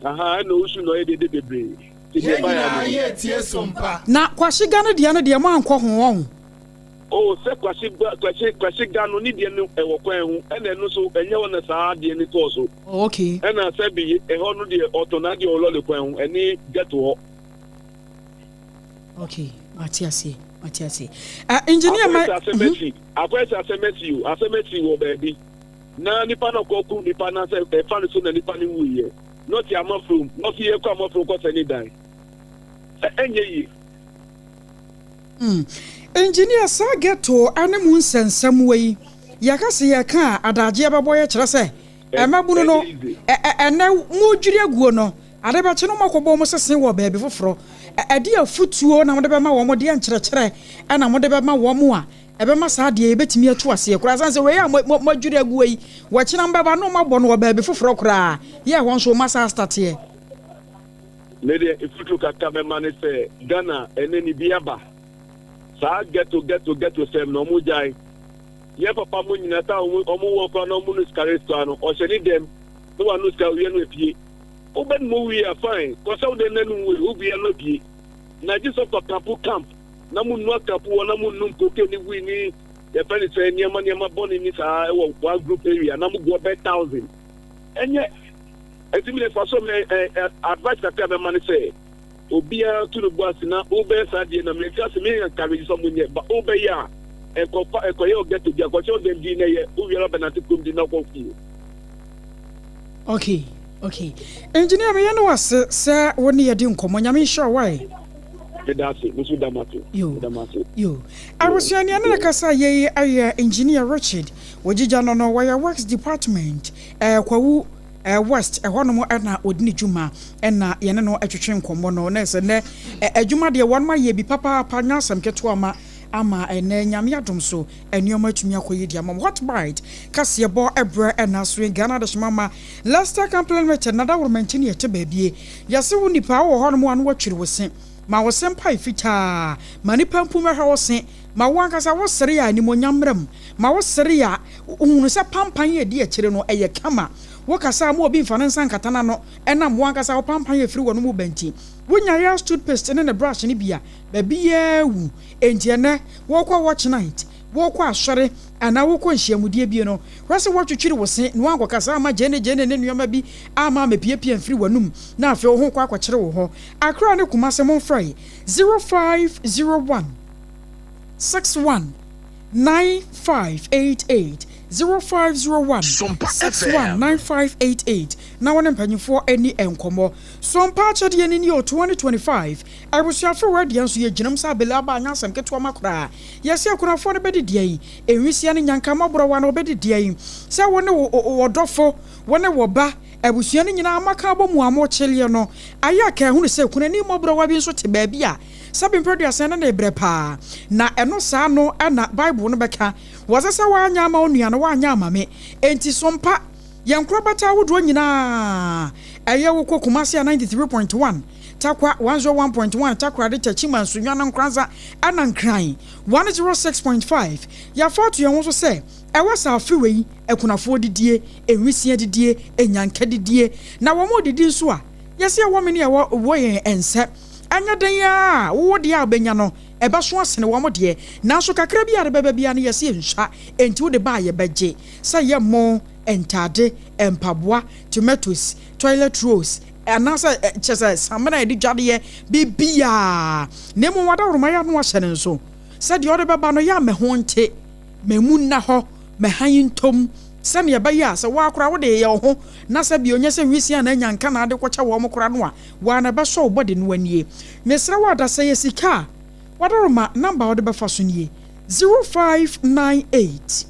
aha ɛna ɔsu na ɔyɛ dede bebree ti deɛ Yɛn ba ya nyinaa no. yɛretie so mpa. Na Kwasi ga no deɛ no deɛ moankɔ ho ɔho. Oh sɛ Kwasi ba Kwasi Kwasi ga no ne deɛ no ɛwɔ kwan ho ɛna ɛno nso ɛnyɛ hɔ na saa adeɛ no kɔɔ so. Oh okay. Ɛna sɛbi ɛhɔ no deɛ ɔtɔn n'adeɛ wɔ lɔre kwan ho ɛne ghetto hɔ. Okay, mate aseɛ, mate aseɛ. Engineer ma. Akɔyɛ sɛ asɛm asi, akɔyɛ sɛ asɛm asi o, asɛm asi wɔ baabi na nipa no kɔ kum nipa na sɛ ɛfa no so na nipa no wuiɛ na ɔte Amafrom na ɔso yɛkɔ Amafrom kɔ sɛ ne dan sɛ ɛnyɛ yie. Mm. Engineer, saa ghetto ne mu nsɛnsɛm wei, yɛka se yɛka a, adagyeɛ bɛbɔ yɛ kyerɛ sɛ mmabunu no, ɛnɛ modwiri aguo no, ade bɛkye no moakɔbɔ wɔn sese wɔ baabi foforɔ. Ɛde afutuo na mode bɛma wɔn, deɛ nkyerɛkyerɛ na mode bɛma wɔn a ɛbɛma saa adeɛ yi bɛtumi atu aseɛ koraa. Sane sɛ wei a moadwiri aguo yi, wɔkyena mbɛba na wɔabɔ no wɔ baabi foforɔ koraa, yɛ ɛhɔ nso wɔn asa astateɛ. Me deɛ mfuturo kakra mɛma ne sɛ Ghana ɛnɛ ni bi aba saa ghetto ghetto ghetto sɛm na ɔmo gyae yɛ papa mo nyina ta ɔmo ɔmo wɔ kora na ɔmo no sika kora no ɔhyɛ ne dɛm na wano sika wie no apue wobɛ no mo wie a fine kɔsɛ wo dɛm na no wie wo wie no apue na gye sɛ kɔ kampo camp na mo nua kampo wɔ na mo num cocaine ne wii ne yɛfɛ ne sɛ nneɛma nneɛma bɔne ne saa ɛwɔ one group area na mo guɔ bɛ thousand ɛnyɛ. Enti me deɛ fa so me ɛ ɛ advice kakra a mɛma ne sɛ obiara nto ne bo ase na wobɛyɛ saa deɛ na menka sɛ me encourage sɛ ɔmo nyɛ but wobɛyɛ a nkɔfa nkɔyɛ wɔ ghetto bi a kɔhyɛ wo dɛm bi na yɛ wowie a bɛnante kurom di na kɔ fie. Okay okay engineer meyɛ ne wase sɛ wo ne yɛdi nkɔmmɔ nyame nhyira wo wae. Meda ase, me nso da mo ase. Yo Meda mo ase. yo abusua nea ne ne kasa yei ɛyɛ engineer Richard wɔgyigya no no wɔyɛ works department ɛɛ kwawu West ɛhɔnom na ɔdi ne dwuma na yɛne no twetwe nkɔmmɔ no na sɛ nnɛ adwuma deɛ wɔn ayɛ bi papaapa nyɛ asɛm ketewa ma ama ɛnɛ Nyame adom so nneɛma atumi akɔ yie de ama Hot Bite kaseɛbɔ ɛbrɛ ɛna so Ghana adehyema ma Leicester Company Limited na daworo mɛnti ne yɛte baabie yɛse wo nipa wɔ hɔnom a na watwiri wo se ma wo se mpae fitaa ma nipa mpo mɛhwɛ wo se ma wo ankasa wo sere a animonyam mmra mu ma wo sere a Wohunu sɛ pampan a ɛdi akyire no, ɛyɛ kama. Wokasa a, ma obi mfa ne nsa nkata n'ano ɛnam wo ankasa wo pampan a ɛfiri w'anom reba nti. Wonya Yaz toothpaste ne ne brush no bi a, baabiara wu. Enti ɛnnɛ, worekɔ watch night. Worekɔ asɔre anaa worekɔ nhyiamudie bi no, hwɛ sɛ woatwitwiri wo se na woankɔkasa amma gyeene-gyeene ne nneɛma bi amma ammɛpiapia amfiri w'anom na afei wo ho rekɔ akɔkyere wo hɔ. Accra ne Kumasi momfrɛ 0501 61 9588, 0501 61 9588 na wo ne mpanyimfoɔ ani nkɔmmɔ. So mpa akyɛdeɛ no nie o, 2025 Abusuafo wɔ deɛ nso yɛgyinam sɛ abele aba anyɛ asɛm ketewa ma koraa. Yɛse akunafoɔ no bɛdi deɛn? Nwisia ne nyanka mmɔborɔwa no wɔbɛdi deɛn? Sɛ wo ne wo ɔdɔfo, wo ne wo ba, abusua no nyinaa moaka abɔ mu a mokyeleɛ no, ayɛ a ka hunu sɛ kunani mmɔborɔwa bi nso te baabi a sɛbe mprɛ aduasa ne ne rebrɛ paa. Na ɛno saa no na Bible no bɛka. Wɔse sɛ woanyɛ ama wo nua no, woanyɛ ama me. Enti so mpa yɛn nkorabata ahodoɔ nyinaa, ɛyɛ wokɔ Kumasi a 93.1, Tarkwa 101.1, Takoradi, Techiman, Sunyani, Nkoranza ɛna Nkran 106.5. Yɛafa ato yɛn ho so sɛ ɛwɔ sɛ afe wei akunafoɔ didie, nwisiaa didie, nnyanka didie, na wɔn redidi nso a, yɛse ɛwɔ mene ɛwɔ wɔ yɛn nsɛ. Ɛnyɛ dɛn ara a, wo deɛ a wobɛnya no, ɛbɛso asene wɔn deɛ. Nanso kakra bi a ɛde bɛba biara no, yɛse yɛnsua, enti wode ba a yɛbɛgye. Sɛ ɛyɛ mo, ntade, mpaboa, tomatoes, toilet rolls, anaasɛ kyerɛ sɛ samina a yɛde dwareɛ, biribiara. Na mmom w'adaworoma yɛ ano ahyɛ no nso sɛ deɛ ɔde bɛba no yɛ a me ho nte, m'amu nna hɔ, me hann ntɔ mu, sɛdeɛ ɛbɛyɛ a sɛ wo ara koraa wode reyɛ wo ho na sɛ bio nyɛ sɛ nwisiaa anaa nyanka na ade kɔkyɛ wɔn koraa no a, wo ara na ɛbɛsɔ wo bɔde no anie. Mesrɛ wo ada sɛ yɛ sika a, w'adaworoma number a wode bɛfa so nie, 0598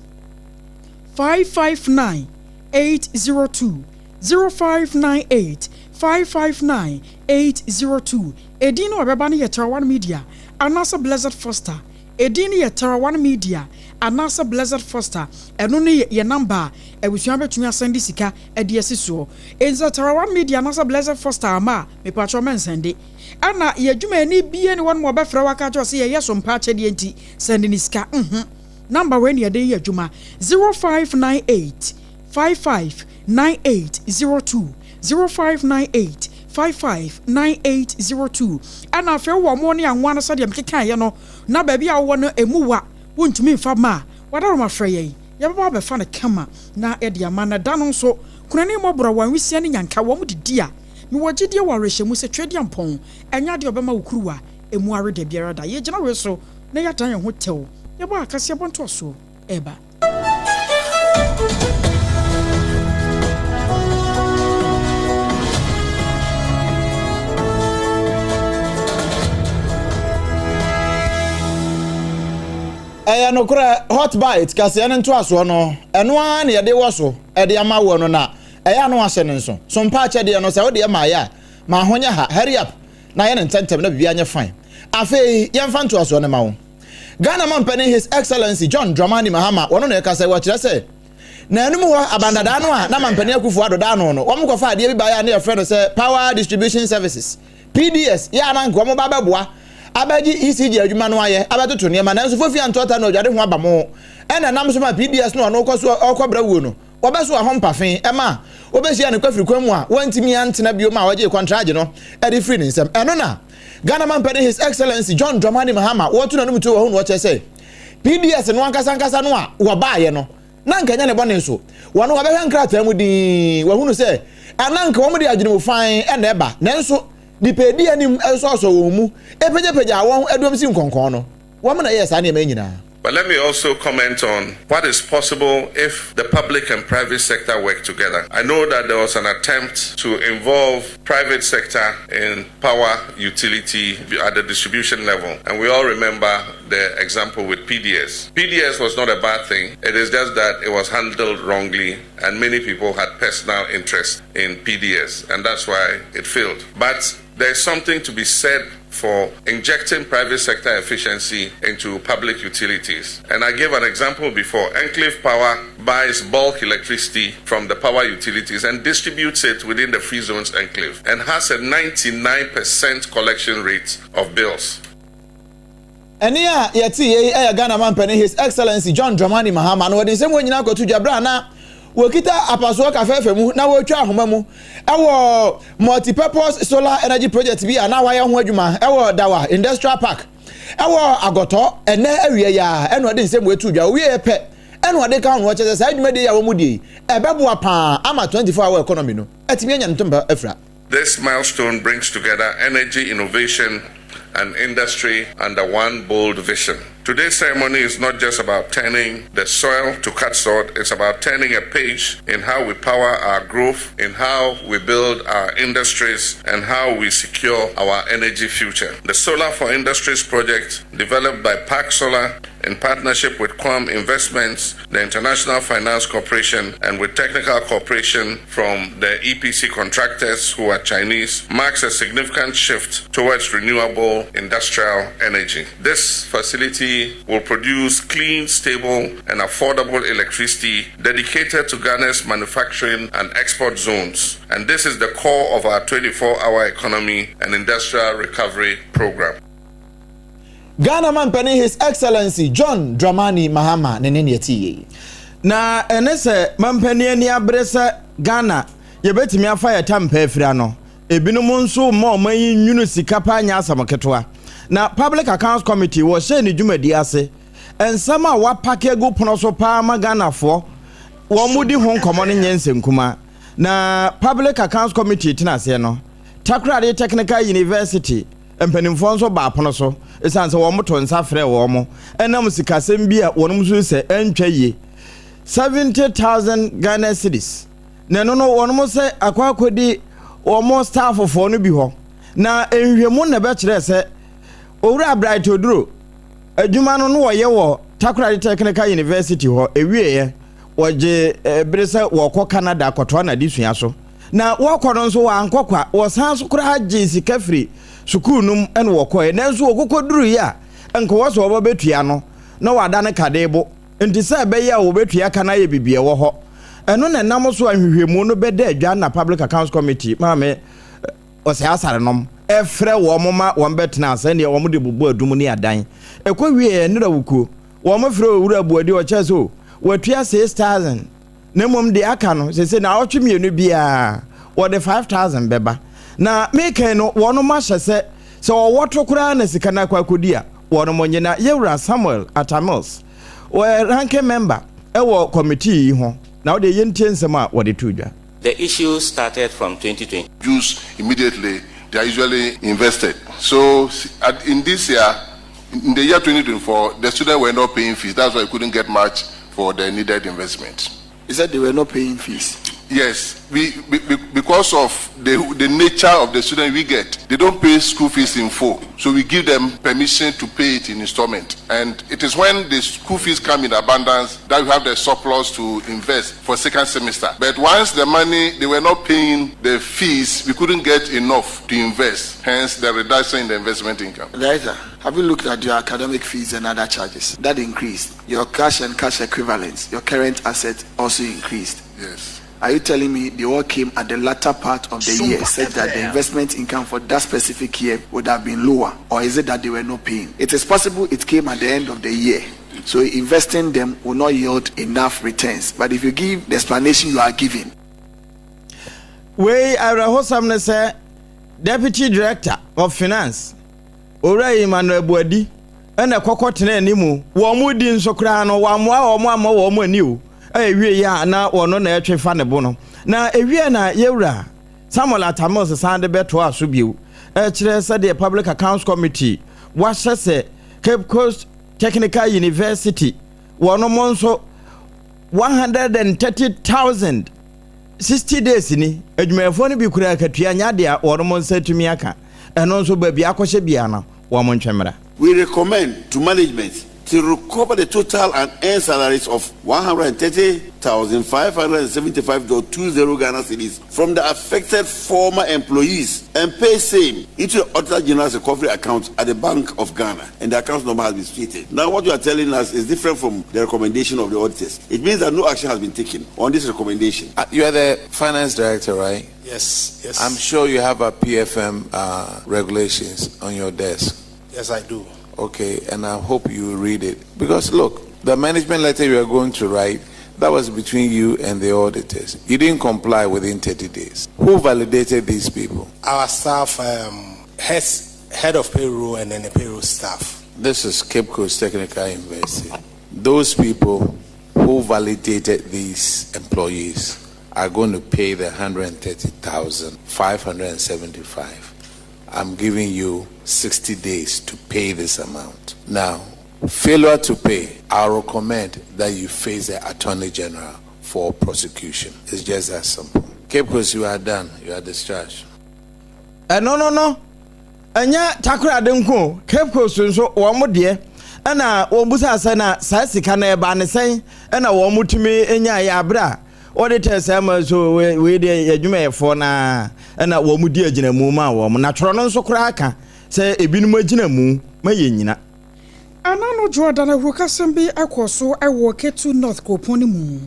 559 802. 0598 559 802. Edin no a ɛbɛba no yɛ Terawan Media anaasɛ Blessed Foster. Edin no yɛ Terawan Media anaasɛ Blessed Foster. Ɛno ne yɛn namba a abusua bɛtumi asɛnde sika de asi soɔ. Enti sɛ Terawan Media anaasɛ Blessed Foster amma a, mepakyɛw mɛnsɛnde. Ɛna yɛn adwumayɛni biara nni hɔnom a ɔbɛfrɛ wo aka akyerɛ wo sɛ yɛyɛ so mpa akyɛdeɛ nti sɛnde ne sika. Nhu. Namba wei na yɛde yɛ adwuma, 0598 55 9802, 0598 55 9802. Ɛna afei wowɔ mo ne anwa no sɛdeɛ mekekaeɛ no, na baabi a wowɔ no ɛmu wa, wontumi mfa mma a, w'adaworoma frɛ yɛn, yɛbɛba abɛfa no kama na yɛde ama. Na da no nso, kunani mmɔborɔ, wɔn awisia ne nyanka, wɔn didi a, mewɔ gyidie wɔ awerɛhyɛmu sɛ Tweaduampɔn ɛnyɛ adeɛ a ɔbɛma wo kuruwa ɛmu awe da biara da. Yɛgyina wei so na yɛadan yɛn ho tɛw, yɛbɔ akaseɛbɔ ntoasoɔ ɛreba. Ɛyɛ nokorɛ, Hot Bite kaseɛ no ntoasoɔ no, ɛno ara na yɛde wɔ so de ama woɔ no na ɛyɛ a na wahyɛ no nso. So mpa akyɛdeɛ no, sɛ wodeɛ maayɛ a, ma ho nyɛ ha, hurry up na yɛ no ntɛntɛm na biribiara nyɛ fine. Afei yɛmfa ntoasoɔ no ma wo. Ghana mampanin His Excellency John Dramani Mahama wɔno na ɛkasa yi, wɔkyerɛ sɛ naanum hɔ abandadaa no a na mampanin Akufo Addo da ano no, wɔn kɔfa adeɛ bi baeɛ a na yɛfrɛ no sɛ Power Distribution Services, PDS, yɛ a na anka wɔn ba abɛboa abɛgye ECG adwuma no ayɛ abɛtoto nneɛma nanso Fofi Antoata na odwade ho aba mo ɛna nam so ma PDS no ɔno kɔ so ɔkɔbrɛ wuo no. Wɔbɛsoa ho mpafe ma wobehyia no kwafiri kwan mu a wantumi antena bio ma wɔgyee kɔntragye no de firii ne nsam. Ɛno na Ghana Mampanin His Excellency John Dramani Mahama wɔto n'anom tuo wɔ ho na wɔkyerɛ sɛ PDS no ankasa ankasa no a wɔbaeɛ no na anka ɛnyɛ ne bɔne so. Wɔn wɔbɛhwɛ nkrataa mu dinn wɔahunu sɛ na anka wɔn de adwene mu fann na ɛba nanso nnipa edi anim sɔɔsɔɔ wɔn mu pagyapagyaa wɔn aduam si nkɔnkɔn no wɔn na ɛyɛɛ saa nneɛma yi nyinaa. But let me also comment on what is possible if the public and private sector work together. I know that there was an attempt to involve private sector in power utility at the distribution level, and we all remember the example with PDS. PDS was not a bad thing, it is just that it was handled wrongly and many people had personal interest in PDS, and that's why it failed. But there's something to be said for injecting private sector efficiency into public utilities. And I gave an example before. Enclave Power buys bulk electricity from the power utilities and distributes it within the free zones enclave and has a 99% collection rate of bills. Ɛnne a yɛtee yei yɛ Ghana Mampanin His Excellency John Dramani Mahama na ɔde nsɛm wei nyinaa kɔto dwa berɛ a na wɔkita apasoɔ kafɛɛfɛ mu na wɔretwa ahoma mu wɔ multi-purpose solar energy project bi a na wɔayɛ ho adwuma wɔ Dawa Industrial Park wɔ Agɔtɔ ɛnɛ awia yi ara ɛna ɔde nsɛm wei too dwa. Ɔwieɛ pɛ ɛna ɔde ka ho no ɔkyerɛ sɛ saa dwumadie yi a wɔn die yi ɛbɛboa paa ama 24 hour economy no atumi anya ne ntoma afira. This milestone brings together energy innovation and industry under one bold vision. Today's ceremony is not just about turning the soil to cut salt, it's about turning a page in how we power our growth, in how we build our industries, and how we secure our energy future. The Solar for Industries project, developed by Park Solar in partnership with Quam Investments, the International Finance Corporation, and with technical cooperation from the EPC contractors who are Chinese, marks a significant shift towards renewable industrial energy. This facility will produce clean, stable, and affordable electricity dedicated to Ghana's manufacturing and export zones. And this is the core of our 24 hour economy and industrial recovery program. Ghana Mampanin His Excellency John Dramani Mahama ne ne nea ɛte yie. Na ɛne sɛ mampanin ani abere sɛ Ghana yɛbɛtumi afa yɛ tampa afiri ano. Ebinom nso mma ɔman yi nwunu sika paa nyɛ asɛm ketewa. Na Public Accounts Committee wɔhyɛɛ ne dwumadie ase. Nsɛm a wɔapake agu pono so paa ma Ghanafoɔ wɔn di ho nkɔmmɔ no nyɛ nsɛnkumaa. Na Public Accounts Committee tena aseɛ no, Takoradi Technical University mpanimfoɔ nso baa pono so ɛsiane sɛ wɔn to nsa frɛɛ wɔn ɛnam sikasɛm bi a wɔn nso sɛ ɛntwa yie 70,000 Ghana cedis na ɛno no wɔn sɛ akɔ akɔdi wɔn stafffoɔ no bi hɔ na nhwɛmu na ɛbɛkyerɛ sɛ Owura Bright Oduro adwuma no no wɔyɛ wɔ Takoradi Technical University hɔ ewieɛ wɔgye bere sɛ wɔkɔ Canada akɔtoa n'adesua so Na wɔkɔ no nso wɔankɔ kwa, wɔsan so koraa gyee sika firi sukuu no mu na wɔkɔeɛ. Nanso wɔkɔkɔduruiɛ a, nka wɔ sɛ wɔba bɛtua no, na wɔadane kadebo. Nti sɛ ɛbɛyɛ a wɔbɛtua ka no ayɛ biribi ɛwɔ hɔ. Ɛno na ɛnam so a nhwehwɛmu no bɛda adwa na Public Accounts Committee maame Osei Asare nom frɛ wɔn ma wɔn bɛtena sɛdeɛ wɔn de bobɔ adum ne adan. Ɛkɔ wieɛ nnora wukuo, wɔn frɛ Owura Buadi ɔkyerɛ sɛ o, watua 6,000. Na mmom deɛ aka no, seesei naawɔtwe mmienu biara wɔde 5,000 bɛba. Na mekan no, wɔnom ahyɛ sɛ, sɛ wɔwɔ to koraa na sika no akɔ akɔdi a, wɔnom nye. Na Yɛwura Samuel Atta Mills, ɔyɛ ranking member wɔ committee yi ho, na wodeɛ yɛntie nsɛm a wɔde too dwa. The issue started from 2020. Jews immediately, they are usually invested. So at, in this year, in the year 2024, the students were not paying fees. That's why we couldn't get much for the needed investment. You said they were not paying fees. Yes, we, we, because of the, the nature of the student we get, they don't pay school fees in full. So we give them permission to pay it in installment. And it is when the school fees come in abundance that we have the surplus to invest for second semester. But once the money, they were not paying the fees, we couldn't get enough to invest. Hence the reduction in the investment income. Director, have you looked at your academic fees and other charges? That increased. Your cash and cash equivalents, your current asset also increased. Yes. Are you telling me they all came at the latter part of the year, such that the investment income for that specific year would have been lower? Or is it that they were not paying? It is possible it came at the end of the year. So investing them will not yield enough returns. But if you give the explanation you are giving. Wei awerɛhosɛm ne sɛ Deputy Director of Finance, Owura Emmanuel Boadi na ɛkɔkɔ tenaa anim. Wɔn di nso koraa no, wammoa wɔn amma wɔn ani o. Ɛwie a na wɔno na ɛtwe fa ne bo no. Na ɛwie na yɛwura Samuel Atta Mills san de bɛtoaa so bio kyerɛ sɛdeɛ Public Accounts Committee wahyɛ sɛ Cape Coast Technical University wɔnom nso 130,000 60 days ni adwumayɛfoɔ no bi kura akatua nyɛ adeɛ a wɔnom nsa atumi aka ɛno nso baabi akɔhyɛ biara no wɔn ntwe mmra. We recommend to management to recover the total unearned salaries of 130,575.20 Ghana cedis from the affected former employees and pay same into the Auditor General's recovery account at the Bank of Ghana. And the account number has been stated. Now, what you are telling us is different from the recommendation of the auditors. It means that no action has been taken on this recommendation. Uh, you are the finance director, right? Yes, yes. I'm sure you have a PFM uh, regulations on your desk. Yes, I do. Okay, and I hope you read it. Because look, the management letter you are going to write That was between you and the auditors. You didn't comply within 30 days. Who validated these people? Our staff, um, heads, head of payroll and then the payroll staff. This is Cape Coast Technical University. Those people who validated these employees are going to pay the 130,575. I'm giving you 60 days to pay this amount. Now, failure to pay, I recommend that you face the Attorney General for prosecution. It's just that simple. Cape Coast, you are done. You are discharged. Ɛno no no, ɛnyɛ Takoradi nko o, Cape Coast nso wɔn deɛ ɛna wɔn busa sɛ na saa sika no ɛbaa ne sɛn ɛna wɔn tumi nyaeɛ abere a wɔde tɛ saa ma so wei deɛ yɛ adwumayɛfoɔ naa ɛna wɔn di agyinamu maa wɔn na twerɛ no nso koraa ka sɛ ebinom agyinamu ma yɛ nyina. Anano Jordan ahurukasɛm bi kɔɔ so wɔ Ketu North kuropɔn no mu.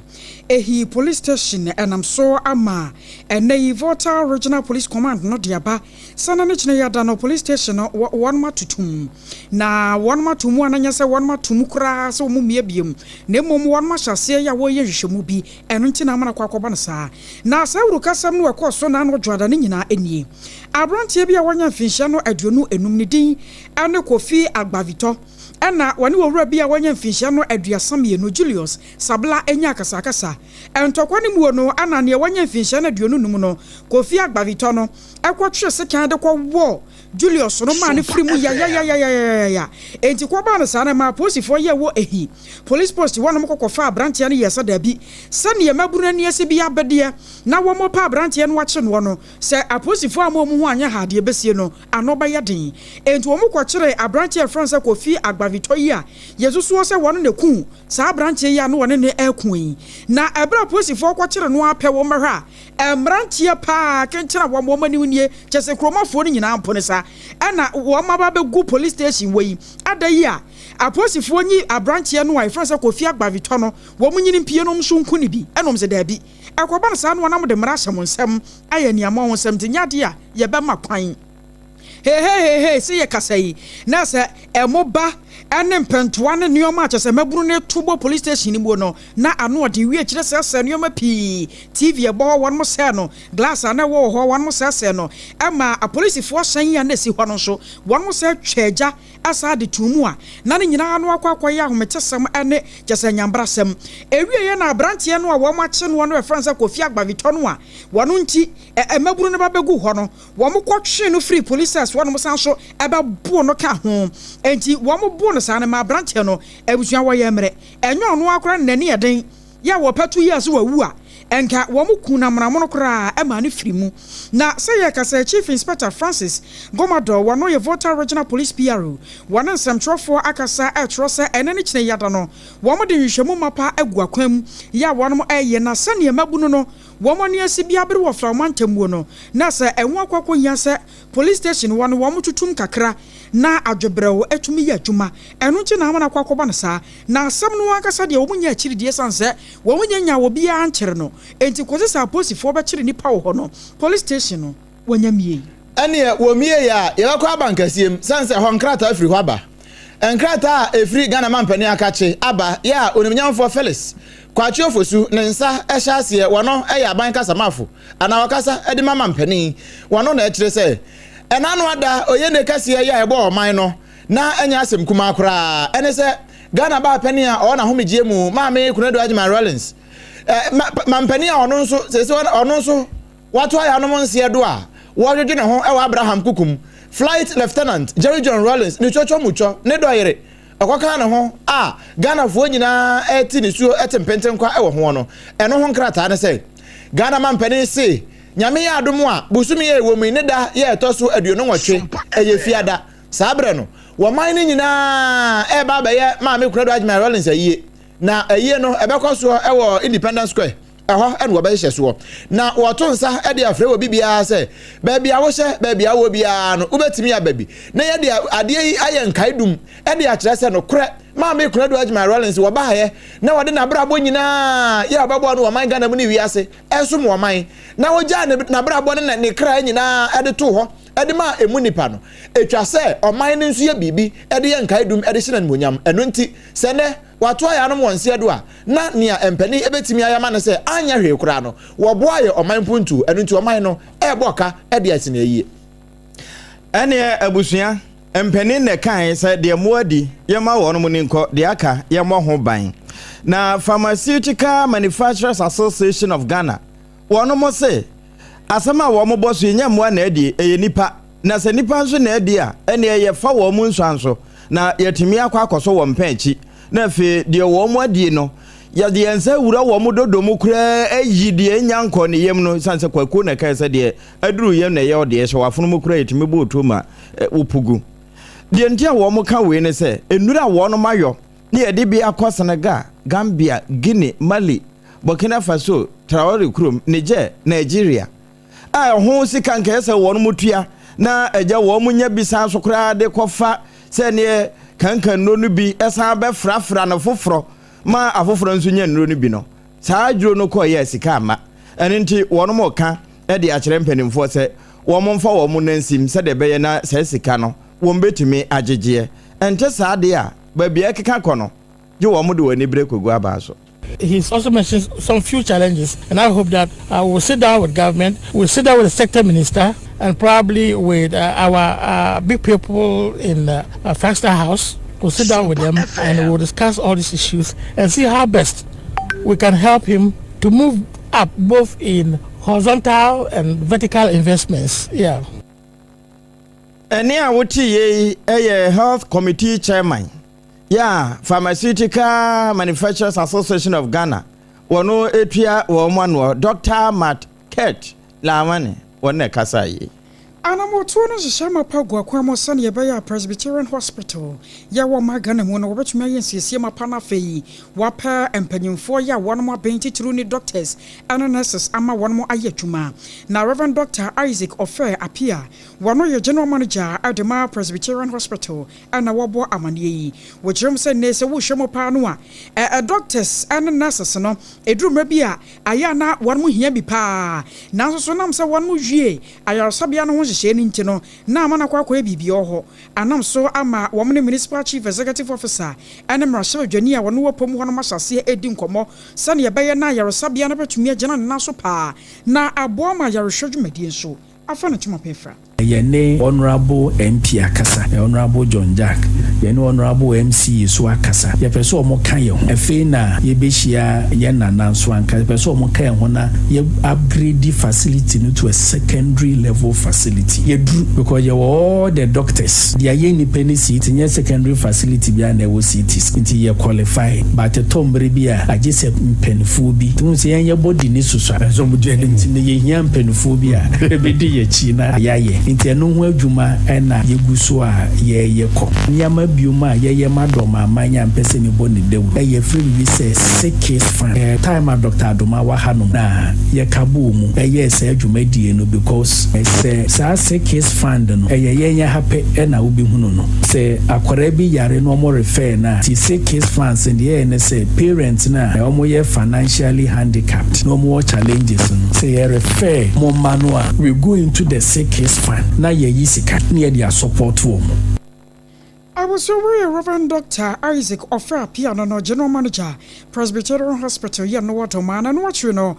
Ehi Police Station nam so ama ɛnnɛ yi Volta Regional Police Command no de aba sɛ na ne kyena yi ada no police station no wɔnom atoto mu. Na wɔnom ato mu a na nyɛ sɛ wɔnom ato mu koraa sɛ wɔn mmue biom na mmom wɔnom ahyɛ aseɛ yɛ a wɔreyɛ nhwehwɛmu bi ɛno nti na ama no akɔ akɔba no saa. Na saa awurukasɛm no ɛkɔɔ so Nano Jordan no nyinaa nie. Aberanteɛ bi a wanya mfinhyia no 25 ne din ne Kofi Agbavitɔ ɛna wɔne owura bi a wanya mfinhyia no 32, Julius Sabla nyaa akasakasa. Ntɔkwa no muo no ɛna nea wanya mfinhyia no 25 no, Kofi Agbavitɔ no, kɔtwee sekan de kɔwɔɔ Julius no maa no firi mu yayayayayaya. Enti kɔbaa no saa no ɛmaa apolisifoɔ yɛɛ wɔ ehi. Police post hɔnom kɔ kɔfaa aberanteɛ no yɛɛ sɛ daabi, sɛdeɛ mmabunu ani asi bi abedeɛ na wɔpɛ aberanteɛ no akye noɔ no, Sɛ apolisifoɔ amma wɔn ho anyɛ ha a, deɛ ɛbɛsie no, ano bɛyɛ den. Enti wɔkɔkyeree aberanteɛ a yɛfrɛ no sɛ Kofi Agbavitɔ yi a yɛsusuo sɛ wɔn na ɛkuu saa aberanteɛ yi a na wɔne no reko yi. Na ɛberɛ a apolisifoɔ kɔkyere no ara pɛ, wɔmmɛhwɛ a, mmeranteɛ pa ara kyenkyene a wɔn wɔn anim nie, kyerɛ sɛ kuromafoɔ no nyinaa mpo no saa na wɔaba abɛgu police station wɔ yi. Ada yi a apolisifoɔ nyi aberanteɛ no a yɛfrɛ no sɛ Kofi Agbavitɔ no, wɔn nyini mpie no nso nku no bi. Ɛna wɔn sɛ daabi. Ɛkɔba no saa no a na mode mmara ahyɛ mo nsam ayɛ nea mo ahosɛm nti nyɛ adeɛ a yɛbɛma kwan. Hehehehe se yɛkasa yi na sɛ ɛmo ba ne mpɛntoa ne nnoɔma a kyɛsɛ mmabunu no to bɔ police station no muo no na ano ɔden wie akyire sɛɛsɛɛ nnoɔma pii TV ɛbɔ hɔ wɔnom sɛɛ no glass a na ɛwɔ wɔ hɔ wɔnom sɛɛsɛɛ no ɛma apolisifoɔ hyɛn a na ɛsi hɔ no nso wɔnom sɛ twaa gya saa de too mu a na ne nyinaa ano akɔ akɔyɛ ahometesɛm ne kyerɛ sɛ nyambrasɛm. Ɛwieɛ na abranteɛ no a wɔn akye noɔ no a yɛfrɛ no sɛ Kofi Agbavitɔ no a wɔn nti mmabunu no ba bɛgu hɔ no, wɔn kɔ twee no firii police cells hɔ nom san so bɛboo no ka ho. Enti wɔn boo no saa no maa abranteɛ no abusua wɔyɛ mmerɛ. Ɛnyɛ ɔno ara koraa na n'ani yɛ den yɛ a wɔpatu yɛɛ sɛ wawu a, nka wɔkuu no amonamono koraa maa no firi mu. Na sɛ yɛreka sɛ Chief Inspector Francis Gomador, wɔno yɛ Volta Regional Police PRO, wɔne nsɛmtwerɛfoɔ akasa rekyerɛ sɛ ɛnnɛ ne kyena yi ada no, wɔde nhwehwɛmu mapa agu akwan mu yɛ a wɔnom reyɛ na sɛdeɛ mmabunu no wɔn ani asi bi abere wɔ Flao mantamuo no, na sɛ ɛho akɔ akɔhia sɛ Police station hɔ no wɔn tutum kakra na adwebrɛw tumi yɛ adwuma. Ɛno nti na ama no akɔ akɔba no saa. Na asɛm no ankasa deɛ wɔn nnya akyiri deɛ ɛsiane sɛ wɔn nnya nyaa obiara nkyere no nti kɔsi sɛ apolisifoɔ bɛkyere nnipa wɔ hɔ no police station no wɔnya mmiei. Ɛneɛ wɔmmiei a yɛbɛkɔ abankɛseɛ mu sane sɛ ɛhɔ nkrataa firi hɔ aba. Nkrataa a ɛfiri Ghana mampanin akakye aba yɛ a Onimnyamfoɔ Felix Kwakye Ofosu ne nsa hyɛ aseɛ wɔno yɛ aban kasamafo anaa ɔkasa de ma mampanin. Wɔno na ɛkyerɛ sɛ ɛna ano ada oyene kɛseɛ yɛ a ɛbɔ ɔman no na ɛnyɛ asɛm kumaa koraa. Ɛne sɛ Ghana baa panin a ɔwɔ n'ahomegyeɛ mu Maame Konadu Agyeman Rawlings mampanin a ɔno nso sese ɔno nso wato ayanom nseɛ do a wɔdwedwe ne ho wɔ Abraham kukum Flight Lieutenant Jerry John Rawlings ne twɔtwɔ mu twɔ ne dɔyere ɔkɔkaa ne ho a Ghanafoɔ nyinaa rete nisuo te mpentenkwa wɔ hoɔ no, ɛno ho nkrataa ne sɛ, Ghana mampanin se Nyame yɛ adom a, bosome a ɛwɔ mu yi ne da yɛ ɛtɔ so 28, ɛyɛ Fiada. Saa berɛ no, wɔman no nyinaa reba abɛyɛ Maame Konadu Agyemang Rawlings ayie, na ayie no ɛbɛkɔ soɔ wɔ Independence Square. Ɛhɔ na wɔbɛhyehyɛ soɔ. Na wɔto nsa de afrɛ obi biara sɛ, baabi a wohyɛ, baabi a wowɔ biara no, wobɛtumi aba bi. Na yɛde adeɛ yi ayɛ nkaedum de akyerɛ sɛ nokorɛ Maame Konadu Agyemang Rawlings wɔbaeɛ na wɔde n'abrabɔ nyinaa yɛ a ɔbɛboa no wɔ ɔman Ghana mu ne wiase ɛsom ɔman na ɔgyaa n'abrabɔ ne ne kra nyinaa de too hɔ. de maa emu nnipa no, etwa sɛ ɔman no nso yɛ biribi de yɛ nkaedum de hyɛ no animuonyam. Ɛno nti, sɛ nnɛ wɔato ayanom wɔn nseɛ do a, na nea mpanin betumi ayɛ ama no sɛ anyɛ hwee koraa no, wɔboa yɛ ɔman mpuntuo. Ɛno nti ɔman no rebɔ ka de asi no ayie. Ɛneɛ abusua mpanin na ɛkae sɛ deɛ mmoa di yɛmma wɔnom ni nkɔ, deɛ aka yɛmmɔ ho ban. Na Pharmaceutical Manufacturers Association of Ghana wɔnom se asɛm a wɔn bɔ so yi nyɛ mmoa na adie, ɛyɛ nnipa. Na sɛ nnipa nso na adi a, ɛneɛ yɛfa wɔn nsuan so na yɛatumi akɔ akɔsɔ wɔn pɛn akyi. Na afei deɛ wɔn adie no, yɛde yɛn nsa awura wɔn dodo mu koraa ayi deɛ ɛnnya nkɔɔ ne yam no, ɛsiane sɛ kwakuo na ɛkae sɛ deɛ aduru yam na ɛyɛ ɔdeɛ, hyɛ w'afono mu koraa yɛtumi bɔ otuo ma wopu gu. Deɛ nti a wɔka wei ne sɛ, nnuro a wɔnom ayɔ ne yɛde bi akɔ Senegal, Gambia, Guinea, Mali, Burkina Faso, Traore kurom, Niger, Nigeria, a ɛho sika nka ɛsɛ wɔn tua na agya wɔn nya bi san so koraa de kɔfa sɛ neɛ kankan nnuro no bi san bɛfrafra no foforɔ ma afoforɔ nso nya nnuro no bi no, saa aduro no kɔeɛ a sika amma. Ɛno nti wɔn reka de akyerɛ mpanimfoɔ sɛ wɔn mfa wɔn nan nsim sɛdeɛ ɛbɛyɛ na saa sika no wɔn bɛtumi agyegyeɛ. Ɛnte saa deɛ a, baabi a ɛkeka kɔ no, gye wɔn de wɔn anibere kɔgu abaa so. He's also mentioned some few challenges, and I hope that uh, we'll sit down with government, we'll sit down with the sector minister, and probably with uh, our uh, big people in uh, uh, Frankster House. We'll sit down with them and we'll discuss all these issues and see how best we can help him to move up both in horizontal and vertical investments. Yeah. Ɛnne a woteeɛ yi yɛ Health Committee Chairman yɛ a Pharmaceutical Manufacturers Association of Ghana wɔn tua wɔn anoɔ, Dɔkta Matt Kurt Lawane wɔn na ɛkasaa yei. Anamɔtuo no nhyehyɛe mapa gu akwan mu sɛdeɛ ɛbɛyɛ a Presbyterian Hospital yɛ wɔ ɔman Ghana mu no wɔbɛtumi ayɛ nsiesie mapa na afei wɔapɛ mpanyinfoɔ yɛ a wɔnom aben titiriw ne doctors ne nurses ama wɔnom ayɛ adwuma. Na Rev. Dɔkta Isaac Ofei Appiah wɔno yɛ General Manager de ma Presbyterian Hospital na wɔbɔ amaneɛ yi. Wɔkyerɛ mu sɛ nnɛ sɛ wohwɛ mu paa no a, ɛ doctors ne nurses no, ɛduru mmerɛ bi a, ayɛ a na wɔn hia bi paa. Nanso so nam sɛ wɔn wie ayaresabea no ho nhyehyɛeɛ no nti no, na ama no akɔ akɔyɛ biribi wɔ hɔ. Anam so ama wɔn ne Municipal Chief Executive Officer ne mmarahyɛbadwani a wɔn wɔ pɔ mu hɔ nom ahyɛ aseɛ redi nkɔmmɔ sɛdeɛ ɛbɛyɛ na ayaresabea no bɛtumi agyina ne nan so paa na aboa ma ayarehwɛ dwumadie nso afa ne ntoma pa afira. Yɛne Honourable MP akasa, Honourable John Jack, yɛne Honourable MC nso akasa. Yɛpɛ sɛ wɔka yɛn ho. Afei na yɛbɛhyia yɛn nana nso anka. Yɛpɛ sɛ wɔka yɛn ho na yɛ upgrade facility no to a secondary level facility. Yɛduru because yɛwɔ all the doctors. Deɛ yɛn nnipa ne CT, nyɛ secondary facility biara na ɛwɔ CTs nti yɛ qualify but ɛtɔ mmerɛ bi a agye sɛ mpaninfoɔ bi. Wohu sɛ yɛn yɛ body no susua nti no yɛhia mpaninfoɔ bi a ɛbɛdi yɛn akyi na yɛayɛ. Nti ɛno ho adwuma na yɛgu so a yɛreyɛ kɔ. Nneɛma biom a yɛyɛ ma dɔm aman a mpɛ sɛ mebɔ ne dawuro yɛ frɛ biribi sɛ Sick Kids Fund. Time a Doctor Adomah wɔ ha nom na yɛka bɔɔ mu yɛɛ saa dwumadie no because sɛ saa Sick Kids Fund no ɛyɛ yɛn ha pɛ na wobɛhunu no. Sɛ akwadaa bi yare na wɔn refer no a, nti Sick Kids Funds no deɛ yɛyɛ ne sɛ parents no a wɔyɛ financially handicapped na wɔwɔ challenges no, sɛ yɛ refer mo mma no a, we go into the Sick Kids Fund na yɛyi sika na yɛde asupporto wɔn. Abusua wei yɛ Rev. Dɔkta Isaac Ofei Appiah no no General Manager, Presbyterian Hospital yɛ no wɔ Dormaa na ɛno akyiri no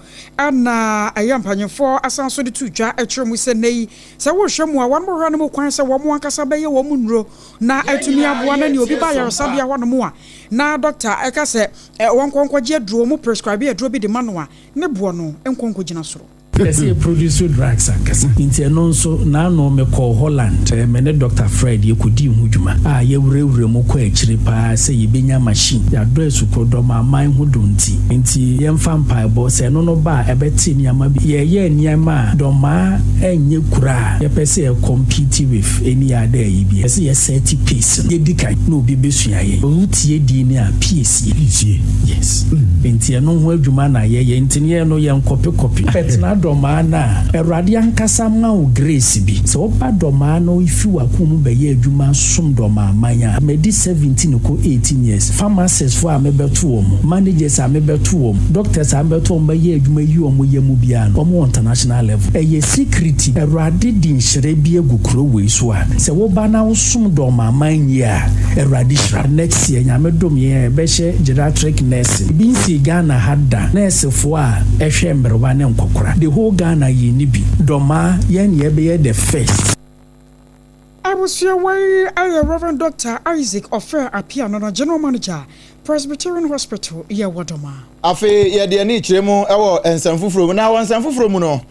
na ɛyɛ mpanyinfoɔ asan so de to dwa kyerɛ mu sɛ nnɛ yi sɛ wohwɛ mu a wɔn hwɛ no mu kwan sɛ wɔn ankasa bɛyɛ wɔn nnuro na atumi aboa na nea obi ba ayaresabea hɔ nom a na dɔkta ɛka sɛ wɔn nkɔ nkɔgye aduro wɔn prescribe aduro bi de ma no a ne boɔ no nkɔ nkɔgyina soro. Pɛ sɛ yɛ produce drugs ankasa nti ɛno nso naano me kɔɔ Holland me ne Doctor Fred yɛ kɔdii ho dwuma a yɛ wurawura mu kɔ akyire paa sɛ yɛ bɛnya machine yɛadɔ asukɔ dɔ ma aman ho dɔ nti nti yɛ mfa mpaebɔ sɛ ɛno no ba a ɛbɛte nneɛma bi yɛ yɛ nneɛma a dɔmaa ɛnyɛ kura a yɛ pɛ sɛ yɛ compete with any other ayi bi yɛ sɛ yɛ set pace no yɛ di kan na obi bɛsua yɛn wo tie din no a piesie yes. Nti ɛno ho adwuma na yɛyɛ. Nti no yɛn no yɛnkɔpe kɔpe. Bɛtena Dɔmaa no a, Awurade ankasa ma wo grace bi. Sɛ woba Dɔmaa na wofi w'akoma mu bɛyɛ adwuma som Dɔmaa man a, madi 17 kɔ 18 years, pharmacist foɔ a mebɛto wɔn, managers a mebɛto wɔn, doctors a mebɛto wɔn bɛyɛ adwuma yi wɔn yam biara no, wɔn wɔ international level. Ɛyɛ secret. Awurade de nhyira bi agu kuro wei so a, sɛ woba na wosom Dɔmaa man yie a, Awurade hyira. Next year Nyame dom yɛn a yɛbɛhyɛ geriatric nursing. Ebi nsii Ghana ha da. Nursefoɔ a ɛhwɛ mmerewa ne nkɔkora. The whole Ghana yɛnni bi. Dɔmaa yɛn na yɛbɛyɛ the first. Abusua wei yɛ Rev. Dɔkta Isaac Ofir Appiah no no General Manager, Presbyterian Hospital yɛ wɔ Dɔmaa. Afei yɛde ani rekyerɛ mu wɔ nsɛm foforɔ mu. Na wɔ nsɛm foforɔ mu no,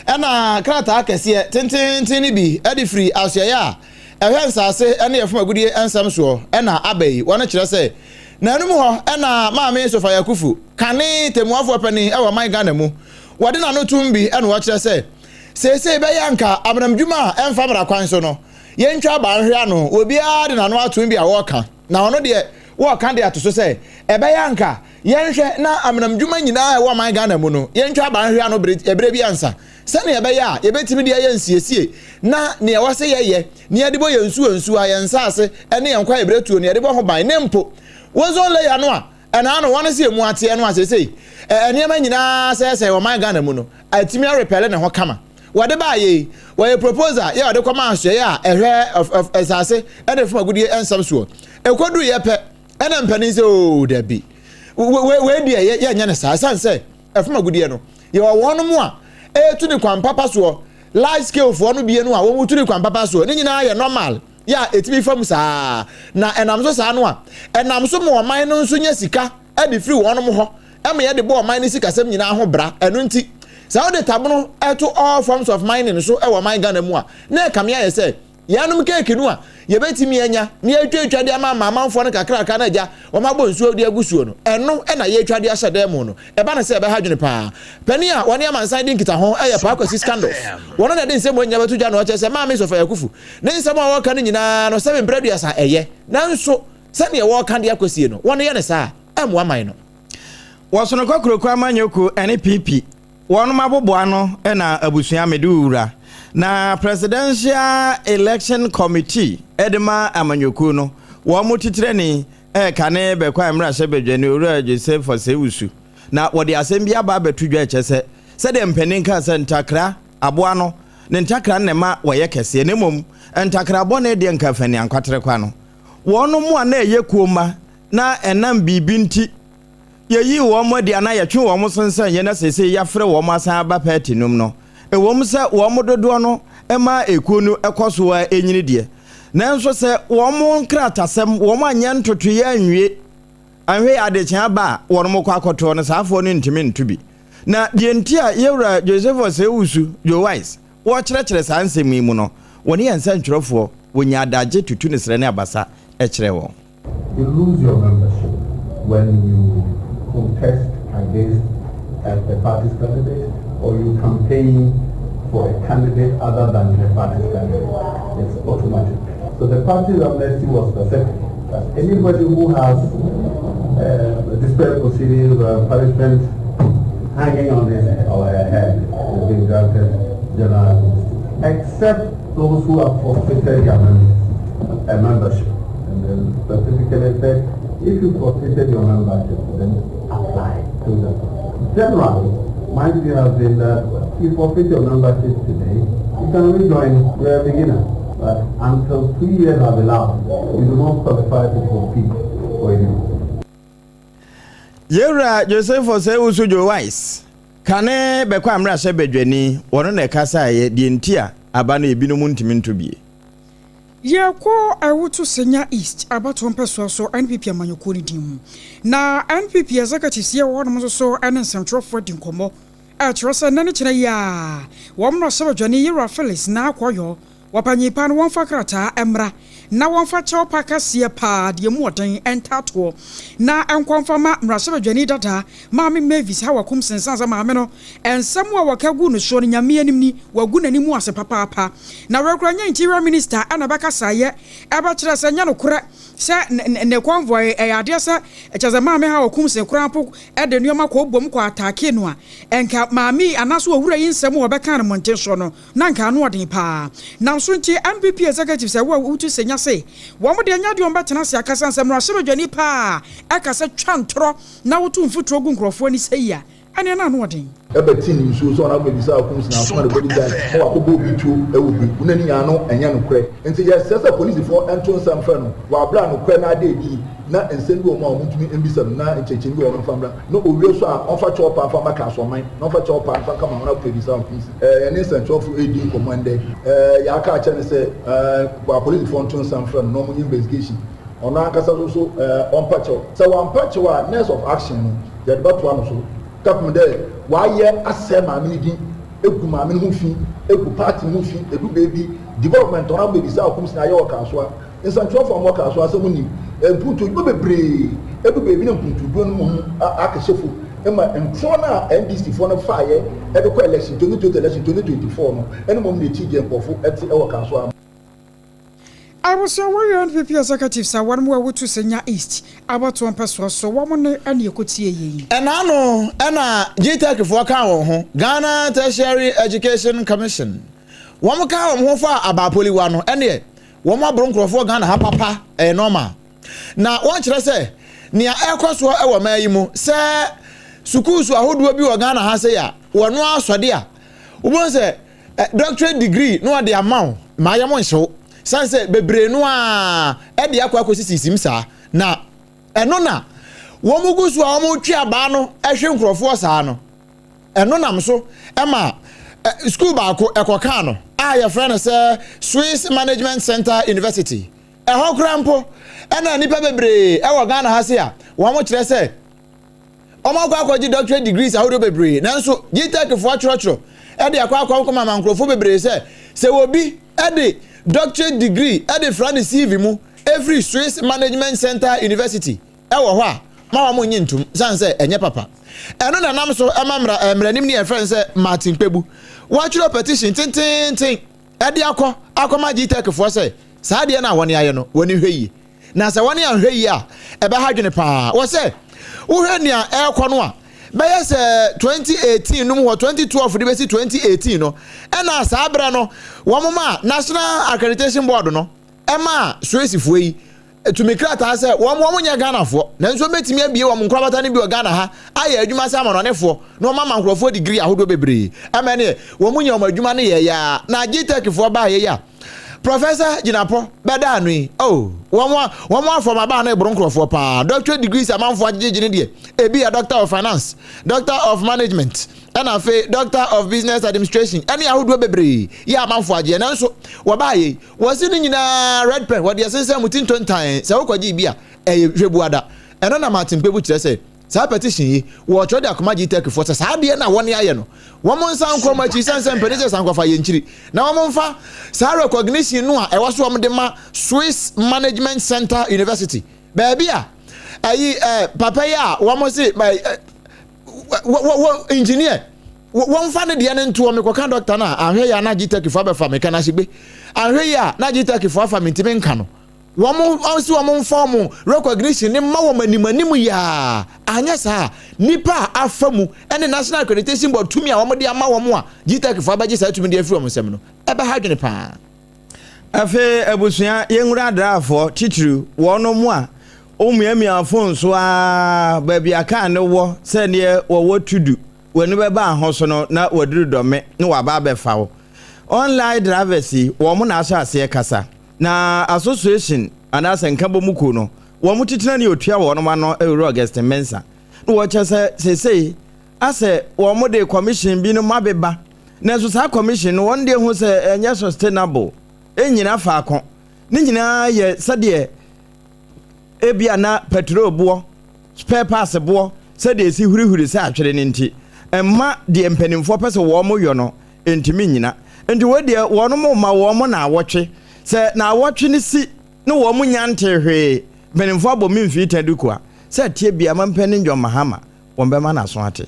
ɛna krataa kɛseɛ tenteenten no bi de firi asoɛeɛ a ɛhwɛ nsase ne ɛfam agudie nsɛm soɔ na aba yi. Wɔn kyerɛ sɛ, naanum hɔ na Maame Sophia Akuffo, kane tɛmmuafoɔ panin wɔ ɔman Ghana mu, wɔde n'ano tom bi na wɔkyerɛ sɛ, seesei bɛyɛ anka amenamdwuma a ɛmfa mmara kwan so no, yɛntwa abaa nhwe ano. Obiara de n'ano atom bi a wɔreka, na ɔno deɛ wɔreka de ato so sɛ, ɛbɛyɛ anka yɛnhwɛ na amenamdwuma nyinaa a ɛwɔ ɔman Ghana mu no, yɛntwa abaa nhwe ano bere ɛberɛ bi ansa, sɛnea ɛbɛyɛ a yɛbɛtumi de ayɛ nsiesie na nea ɛwɔ sɛ yɛyɛ na yɛde bɔ yɛn nsuo nsuwa, yɛn nsaase ne yɛn kwaebiretuo no yɛde bɔ ho ban, ne mpo ozone layer no a ɛnaa no wɔn sɛ emu ateɛ no a seesei nneɛma nyinaa sɛɛsɛe wɔ man Ghana mu no atumi arepɛle ne ho kama. Wɔde baayɛ yi, wɔyɛ proposal yɛ wɔde kɔma asoɛeɛ a ɛhwɛ nsaase ne fam agudie nsɛm soɔ. Ɛkɔduruiɛ pɛ ɛna mpanin sɛ oo dabi, wei deɛ yɛnyɛ no saa ɛsiane sɛ ɛfam agudeɛ no yɛwɔ wɔn mo a ɛretu ne kwan papa soɔ, large scale foɔ no bie no a wɔn tu ne kwan papa soɔ, ne nyinaa yɛ normal yɛ a ɛtumi fa mu saa, na ɛnam so saa no a ɛnam so ma ɔman no nso nya sika de firi wɔn mo hɔ ɛma yɛde bɔ ɔman no sikasɛm nyinaa ho bra. Ɛno nti sɛ wode tabono ɛto all forms of mining so ɛwɔ ɔman Ghana mu a, na ɛkame ayɛ sɛ Yɛanom keeki no a, yɛbɛtumi anya na yɛatwatwa de ama ama amanfoɔ no kakrakra na agya wɔn abɔ nsuo de agu suo no, ɛno na yɛretwa de ahyɛ dan mu no. Ɛba no sɛ ɛbɛha adwene paa. Panin a wɔne amansan di nkitaho yɛ Paa Kwasi Scandorf. Wɔno na ɛde nsɛm wei nyinaa bɛto dwa na ɔkyerɛ sɛ Maame Sophia Akuffo ne nsɛm a wɔreka no nyinaa no sɛbe mprɛ aduasa ɛyɛ, nanso sɛdeɛ wɔreka de akɔsie no wɔyɛ no saa a, ɛmmoa man no. Wɔsono Kokroko Amanyɔkuo ne PP Wɔnom aboboano na abusua mede wo wura na Presidential Election Committee de ma amanyɔkuo no wɔn titirani ɛrekane bɛkwan mmarahyɛbadwani Owura Joseph Osei-Wusu na wɔde asɛm bi aba abɛto dwa ɛkyɛ sɛ sɛdeɛ mpanin kaa sɛ ntakra aboa no ne ntakra no na ɛma wɔyɛ kɛseɛ na mmom ntakra bɔne deɛ nka fani ankwaterekwa no wɔnom a na ɛyɛ kuo mma na ɛnam biribi nti Yeyii wɔn adi anaa yɛtwee wɔn sensɛn yɛn na seesei yɛafrɛ wɔn asan aba pɛɛte no mu no, ɛwom sɛ wɔn dodoɔ no ma ekuo no kɔ so ara nyini deɛ, nanso sɛ wɔn nkratasɛm, wɔn anyɛ ntotoeɛ anwie, anhwɛ yɛ adekyee aba a wɔn kɔ akɔtoɔ no, saa afoɔ no ntumi nto bi. Na deɛ nti a Yɛwura Josephus Ewusu, Joe Wise, wɔrekyerɛkyerɛ saa nsɛm yi mu no, wɔne yɛn nsɛntwerɛfoɔ, wɔnya adagye tutu ne serɛ ne abasa kyerɛ wɔn. You lose your membership when you contest against a, a party's candidate or you campaign for a candidate other than the party's candidate. It's automatic. So the party's amnesty was specific. That anybody who has uh, disciplinary proceedings or punishment hanging on his or her head is being granted general amnesty, except those who have forfeited their membership. And then specifically said, if you forfeited your membership, then apply to them. Generally, my view has been that if you forfeit your membership today, you can rejoin, you're a beginner. But until two years have elapsed, you do not qualify to compete for any Yɛwura Joseph Osei-Owusu Joe Wise, kane bɛkɔ a mmarahyɛ badwani, wɔno na ɛkasaeɛ deɛ nti a aba no ebinom ntumi nto bie. Yɛkɔ Awutu Senya East abatoɔ mpɛsoa so NPP amanyɔkuo no din mu. Na NPP executives yi a ɛwɔ hɔnom nso so ne nsɛmtwerɛfoɔ adi nkɔmmɔ ɛrekyerɛ sɛ nnɛ ne kyena yi ara wɔn mmarahyɛbadwani Yewura Phyllis Naa Kɔyɔ wɔ panyin pa no wɔmfa krataa mmra. na wɔmfa kyɛw pa kɛseɛ paa deɛ emu ɔden ntaatoɔ na nkɔ mfa ma mmarahyɛbadwani dada Maame Mavis Hawa Kumsen sane sɛ maame no nsɛm a wɔka guu no soɔ no Nyame anim ni wagu n'anim ase papaapa na wei koraa nyɛ Interior Minister na ɛbɛkasaeɛ ɛbɛkyerɛ sɛ nyɛ nokorɛ sɛ ne convoy ɛyɛ adeɛ sɛ kyerɛ sɛ Maame Hawa Kumsen koraa mpo de nneɛma kɔ bom kɔ ataake no a nka maame yi anaasɛ owura yi nsɛm a ɔbɛka no mmɔnten soɔ no na nka ano ɔden paa. Nam so nti NPP executives a ɛwɔ Awutu Senya se wɔn deɛ nyɛ adeɛ wɔn bɛtena ase akasa nsɛ mmarahyɛbadwani paa a ɛka sɛ twa ntorɔ na woto mfuturo gu nkurɔfoɔ ani sɛyi a ɛneɛ na ano ɔden. Ɛbɛ ti ne nsuo sɛ ɔno abɛbisa akum sena asoma ne body guard ma wakɔbɔ obi tuo wɔ Breku na ne nyinaa no ɛnyɛ nokorɛ nti yɛsrɛ sɛ polisifoɔ nto nsa mfrɛ no wɔ aberɛ a nokorɛ no ada adi na nsɛm bi wɔ mu a wɔntumi mbisa no na nkyerɛkyerɛmu bi wɔ hɔ no mfa mmra na owie nso a ɔmfa kyɛw paa mfa mma Kasoaman na ɔmfa kyɛw paa mfa nka ma wɔn akɔ abisa akum sena. Yɛne nsɛnkyerɛwfo redi nkɔmmɔ ɛndɛ. Yɛaka akyerɛ no sɛ apolisifoɔ nto nsa mfrɛ no na wɔnyɛ investigation. Ɔno ankasa nso so ɔmpa kyɛw. Sɛ wampa kyɛw a, next of action no, yɛde bɛtoa no so kɛpem dɛ wayɛ asɛe maame no din, egu maame no ho fi, egu party no ho fi, edu beebi development ɔno abɛbisa akumsini ayɛ wɔ Kasoa. Nsɛnkyerɛwfo a wɔwɔ Kasoa sɛ munim, mpuntu dwuma bebree edu beebi na mpuntuduro no mmom akɛhyɛ fam ma ntorɔ no a NDC foɔ no faeɛ de kɔ election 2020 election 2024 no ɛno mmom na ɛkyi deɛ nkurɔfo te wɔ Kasoa. Abusua wɔyɛ NPP executives a wɔnom wɔ Awutu Senya East abatoɔ mpɛsoa so wɔn ne ɛne ɛkɔtie yei. Ɛna ano na GTEC foɔ kaa wɔn ho, Ghana Tertiary Education Commission, wɔn kaa wɔn ho faa Abaapoliwa no, ɛneɛ Wɔn aboro nkorɔfoɔ Ghana ha papa ɛyɛ normal. Na wɔn kyerɛ sɛ nea ɛrekɔ soɔ wɔ man yi mu sɛ sukuusu ahodoɔ bi wɔ Ghana ha sei a wɔn asɔde a wobɛhu sɛ doctorate degree na wɔde ama wo ma ayɛ mo nhyew sane sɛ bebree no a ɛde akɔ akɔsi sisim saa na ɛno na wɔn gu so a wɔn twe abaa no ɛhwe nkorɔfoɔ saa no. Ɛno nam so ma sukuu baako ɛkɔkaa no a yɛfrɛ no sɛ Swiss Management Center University. Ɛhɔ koraa mpo ɛna nnipa bebree ɛwɔ Ghana ha se a wɔn kyerɛ sɛ wɔn akɔ akɔgye doctorate degrees ahodoɔ bebree nanso GTEC foɔ atwerɛtwerɛ ɛde akɔ akɔ akɔma ma nkurɔfoɔ bebree sɛ sɛ obi ɛde doctorate degree ɛde fra ne CV mu ɛfiri Swiss Management Center University wɔ hɔ a, ma wɔn nnye ntom sane sɛ ɛnyɛ papa. Ɛno na ɛnam so ma mmara eh, mmaranimni a yɛfrɛ no sɛ Martin Kpebu wɔatwerɛ petition tenteenten ɛde akɔ akɔma GTEC foɔ sɛ saa adeɛ no a wɔn ayɛ no wɔn nhwɛ yie. Na sɛ wɔn anhwɛ yie a ɛbɛha adwene paa. Wɔ sɛ wohwɛ nea ɛrekɔ no a bɛyɛ sɛ 2018 no mu hɔ 2012 de bɛsi 2018 no ɛna saa berɛ no wɔn ma National Accreditation Board no ɛmaa Suezfoɔ yi tumi krataa sɛ wɔn wɔn nyɛ Ghanafoɔ nanso wɔbɛtumi abue wɔn nkorabata no bi wɔ Ghana ha ayɛ adwuma sɛ amanɔnefoɔ na wɔn ama nkorɔfoɔ degree ahodoɔ bebree ɛma ɛneɛ wɔn nya wɔn adwuma no yɛɛyɛ a na GTEC foɔ baayɛ yi a Professor Gyinapɔ bɛda ano yi oh wɔn wɔn afɔm abaa no eboro nkorɔfoɔ paa doctorate degrees amanfoɔ agyegyegye ne deɛ ebi yɛ doctor of finance, doctor of management ɛna afei doctor of business administration ɛne ahodoɔ bebree yɛ amanfoɔ agyeɛ nanso wɔbaayɛ yi Wɔse ne nyinaa red pen, wɔde ɛsensɛn mo ti ntontan, sɛ wokɔgye bi a, ɛyɛ hwɛbuada. Ɛno na Martin Kpebu kyerɛ sɛ, saa petition yi, wɔretwerɛ de akɔma GTEC foɔ sɛ saa adeɛ no a wɔn ayɛ no, wɔn nsan nkɔ wɔn akyi, sɛne sɛ mpanin sɛ sankɔfa yɛ nkyiri, na wɔn mfa saa recognition no a ɛwɔ so wɔn de ma Swiss Management Center University, baabi a ɛyi ɛ papa yi a wɔn se ɛ wɔ wɔ engineer Wɔmfa ne deɛ no ntoɔ, mekɔka dɔkta no a, anhwɛ yie a na GTEC foɔ abɛfa me, Kanashigbe, anhwɛ yie a na GTEC foɔ afa me nti menka no. Wɔn se wɔn mfa wɔn recognition no mma wɔn anim anim yiaa, anyɛ saa a, nnipa a afa mu ne National Accreditation Board tumi a wɔde ama wɔn a GTEC foɔ abɛgye saa tumi de afiri wɔn nsam no, ɛbɛha adwene paa. Afei abusua yɛnwura adraafoɔ titiriw wɔnom a womiamia fon so ara baabi a kaa no wɔ sɛdeɛ wɔwɔ tudu w'ani bɛba ho so no na waduru dɔme na waba abɛfa wo. Online drivers yi, wɔn na ahyɛ aseɛ kasa. Na association anaasɛ nkabom kuo no, wɔn titenani a ɔtua wɔn ano Owura Augustine Mensah na wɔkyɛ sɛ seesei asɛ wɔn de commission binom abeba nanso saa commission no wɔn deɛ hu sɛ ɛnyɛ sustainable, ɛnnyina faako. Ne nyinaa yɛ sɛdeɛ ebia na petrol boɔ spare parts boɔ sɛdeɛ ɛsi hurihuri sɛ atwere no nti, mma deɛ mpanimfoɔ pɛ sɛ wɔn yɔ no ntumi nnyina. Nti wei deɛ wɔn mma wɔn naawɔtwe. Sɛ naawɔtwe no si ne wɔn nnya ntee hwee. Mpanimfoɔ abɔ me mfii tadukua sɛ ateɛ biara Mampanin John Mahama wɔn bɛma n'aso ate.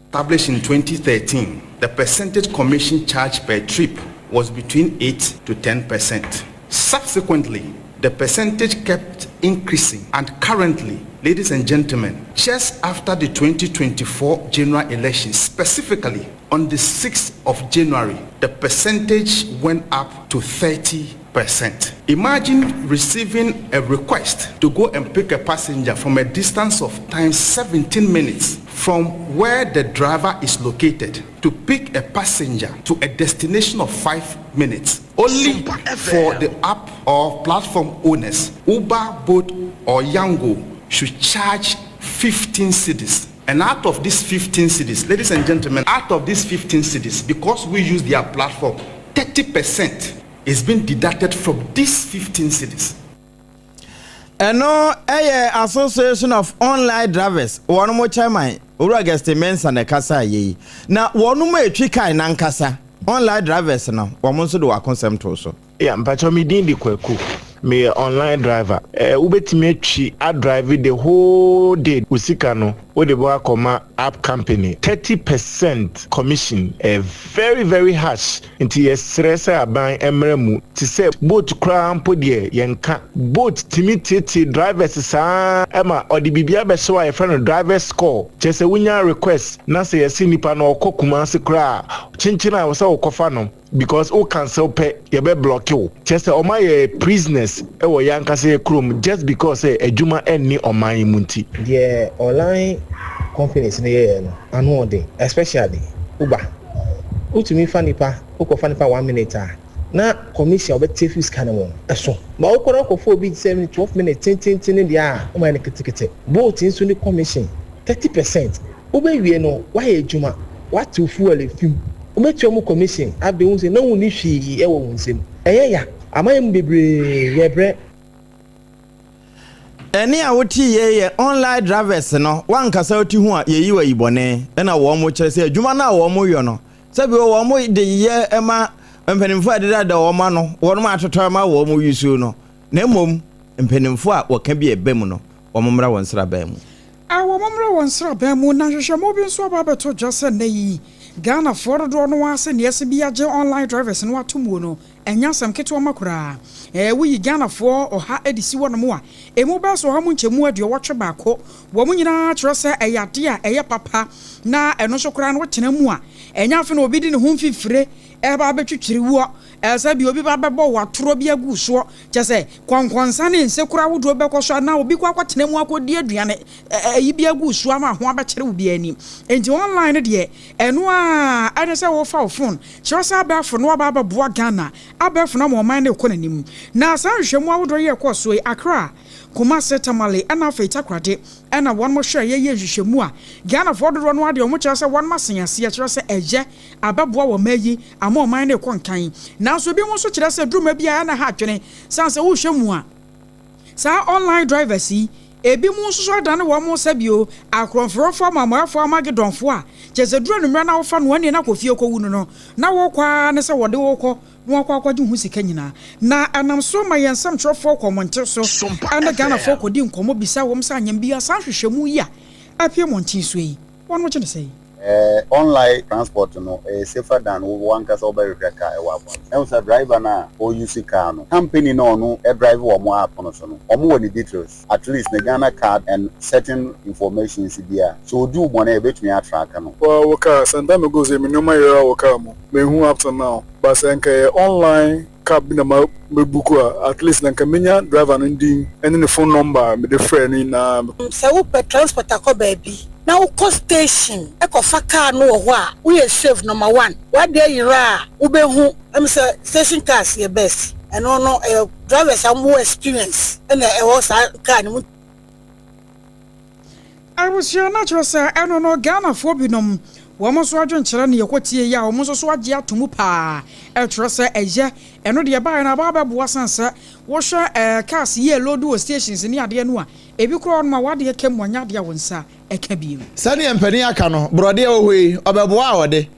Established in 2013, the percentage commission charged per trip was between 8 to 10 percent. Subsequently, the percentage kept increasing and currently, ladies and gentlemen, just after the 2024 general election, specifically on the 6th of January, the percentage went up to 30 percent. Imagine receiving a request to go and pick a passenger from a distance of times 17 minutes from where the driver is located to pick a passenger to a destination of 5 minutes only for the app or platform owners, Uber, Bolt or Yango should charge 15 cedis. And out of these 15 cedis, ladies and gentlemen, out of these 15 cedis, because we use their platform, 30% is being deducted from these 15 cedis. Ɛno yɛ Association of Online Drivers wɔn chairman, Owura Augustine Mensah na ɛkasaeɛ yi. Na wɔn a ɛtwi kae no ankasa, online drivers no, wɔn nso de wɔn akosɛm too so. Yeah, mpakyɛw me din de Kwaku. Meyɛ online driver. Eh, wobɛtumi atwi adrive the whole day. Wo sika no, wode bɔ akɔma app company. 30% commission. Eh, very very harsh. Nti yɛsrɛ sɛ aban mmra mu. Te sɛ bolt koraa mpo deɛ yɛnka. Bolt tumi tietie drivers saa ara ma ɔde biribi abɛhyɛ wo a yɛfrɛ no drivers call. Kyerɛ sɛ wonya request na sɛ yɛse nipa no ɔkɔ Kumasi koraa a, kyenkyen a ɛwɔ sɛ wokɔfa no because wo cancel pɛ yɛbɛ blocke wo. Kyerɛ sɛ wɔayɛ yɛ prisoners wɔ yɛn ankasa yɛ kurom just because sɛ adwuma nni ɔman yi mu nti. Deɛ online companies no yɛyɛ no ano ɔden especially Uber. Wotumi fa nipa, wokɔfa nipa one minute a, na commission a wɔbɛte afiri sika no mu no, ɛso. But wokɔ na wokɔfa obi sɛ 12 minutes tententen no deɛ a, wɔma yɛ no ketekete. Bolt nso ne commission, 30 percent. Wobɛwie no, woayɛ adwuma, woatew fuel afi mu, wobɛtua mu commission, afei wohu sɛ na wonni hwee wɔ wo nsam. Ɛyɛ ya. Ama yɛn mu bebree yɛbrɛ. Ɛnne a wote yei yɛ online drivers no wankasa wote ho a yɛyi wɔ ayibɔne ɛna wɔn kyerɛ sɛ adwuma no a wɔn yɔ no sɛbi wɔn de yɛ ma mpanimfoɔ a ɛdedada wɔn ano wɔn atotɔ ama wɔn yusuo no na mmom mpanimfoɔ a wɔka bi a ɛba mu no wɔn mmra wɔn nsraban mu. A wɔn mmra wɔn nsraban mu na nhwehwɛmu bi nso aba abɛto dwa sɛ nnɛ yi Ghanafoɔ dodoɔ no ara sɛ nea ɛsɛ bi agye online drivers no ato muo no Ɛnyɛ asɛm ketewa ma koraa. Ɛɛ, woyi Ghanafoɔ ɔha de si hɔnom a, ɛmu bɛyɛ sɛ ɔha mu nkyɛmu aduɔwɔtwe baako. Wɔn nyinaa kyerɛ sɛ ɛyɛ adeɛ a ɛyɛ papa, na ɛno nso koraa no wotena mu a, ɛnyɛ afe na obi de ne ho mfifire reba abɛtwitwiri woɔ, ɛɛ, sɛ bi obi ba bɛbɔ wo atorɔ bi agu wo soɔ, kyerɛ sɛ kɔnkɔnsa ne nsekuro ahodoɔ bɛkɔ so anaa obi kɔ akɔtena mu akɔdi aduane ayi bi agu wo so ama ho abɛkyere wo biara ni. Enti online no deɛ, ɛno ara ɛne sɛ wofa wo phone Kyerɛ sɛ abɛɛfo no aba abɛboa Ghana abɛɛfo no ama ɔman no rekɔ n'anim. Na saa nhwehwɛmu ahodoɔ yi a ɛkɔɔ soɔ yi, Accra, Kumasi, Tamale ɛna afei Takoradi ɛna wɔnom hwɛeɛ yɛɛ nhwehwɛmu a Ghanafoɔ dodoɔ no ara deɛ wɔn kyerɛ sɛ wɔnom asen aseɛ kyerɛ sɛ ɛyɛ abɛboa wɔ ɔman yi ama ɔman no rekɔ nkan. Nanso ebinom nso kyerɛ sɛ duruma biara na ɛha adwene sane sɛ wohwɛ mu a Saa online drivers yi, ebinom nso so adane wɔn sɛ bio akorɔmfrɔfoɔ, amammuafoɔ, Armagedonfoɔ a kyerɛ sɛ duru anwummerɛ na wofa no ɛnneɛ na kɔ fie kɔwu no no, na wokɔ ara ne sɛ wɔde wo kɔ na wɔakɔ akɔgye wo ho sika nyinaa. Na ɛnam so ma yɛn nsɛmtwerɛfoɔ kɔ mmɔnten so ne Ghanafoɔ kɔdi nkɔmmɔ bisa wɔn sɛ anyɛ biara saa nhwehwɛmu yi a apue mmɔnten so yi, wɔn gye no sɛn? Eh online transport no ɛyɛ safer than wo wankasa wobɛhwehwɛ car ɛwɔ abɔnten. Ɛhu sɛ driver no a ɔ use car no, company no a ɔno drive wɔn app no so no, wɔn wɔ ne details, at least ne Ghana card and certain informations bi a sɛ ɔdi wo bɔne a yɛbɛtumi a track no. Waa wo car some time ago sɛ me nneɛma yera wɔ car mu menhu up till now but sɛ nka ɛyɛ online cab bi na ma mɛ book a at least na nka menya driver no din ne ne phone number a mede frɛɛ no nyinaa. Sɛ wopɛ transport akɔ baabi na wokɔ station kɔfa car no wɔ hɔ a, woyɛ safe number one. W'adeɛ yera a wobɛhu. Ɛm sɛ station cars yɛ best. Ɛno no ɛyɛ drivers a wɔwɔ experience na ɛwɔ saa car no mu. Abusua no kyerɛ sɛ ɛno no Ghanafoɔ binom wɔn nso adwenkyerɛ ne yɛkɔ tie yi a wɔn nso so agye ato mu paa ɛkyerɛ sɛ ɛyɛ ɛno deɛ ɛbaeɛ no aba abɛboa sane sɛ wohwɛ ɛɛ cars yi a ɛloadu wɔ stations ne adeɛ no a ebi koraa wɔnom a w'adeɛ ka mu anyɛ adeɛ a wo nsa ɛka bio. Sɛdeɛ mpanin aka no, borɔdeɛ wɔ hɔ yi, ɔbɛboa a ɔde.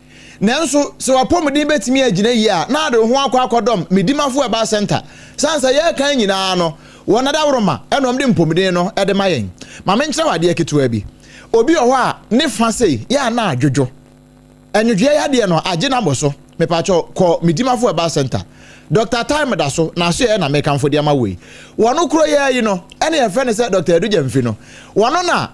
Nanso sɛ w'apɔmuden bɛtumi agyina yie a, na ade wo ho akɔ akɔdɔm Medimafo Herbal Centre. Sane sɛ yɛreka yi nyinaa no, wɔn adaworoma na wɔde mpɔmuden no de ma yɛn. Ma menkyerɛ wo adeɛ ketewa bi. Obi wɔ hɔ a, ne fa sei yɛ a na adwodwo. Nwodwoeɛ yadeɛ no agye no abɔ so. Mepakyɛw, kɔ Medimafo Herbal Centre. Dɔkta Time da so, n'asoɛeɛ na mekamfo de ama wo yi. Wɔno koro yi ara yi no, ɛna yɛfrɛ no sɛ Dɔkta Adu Gyamfi no. Wɔno na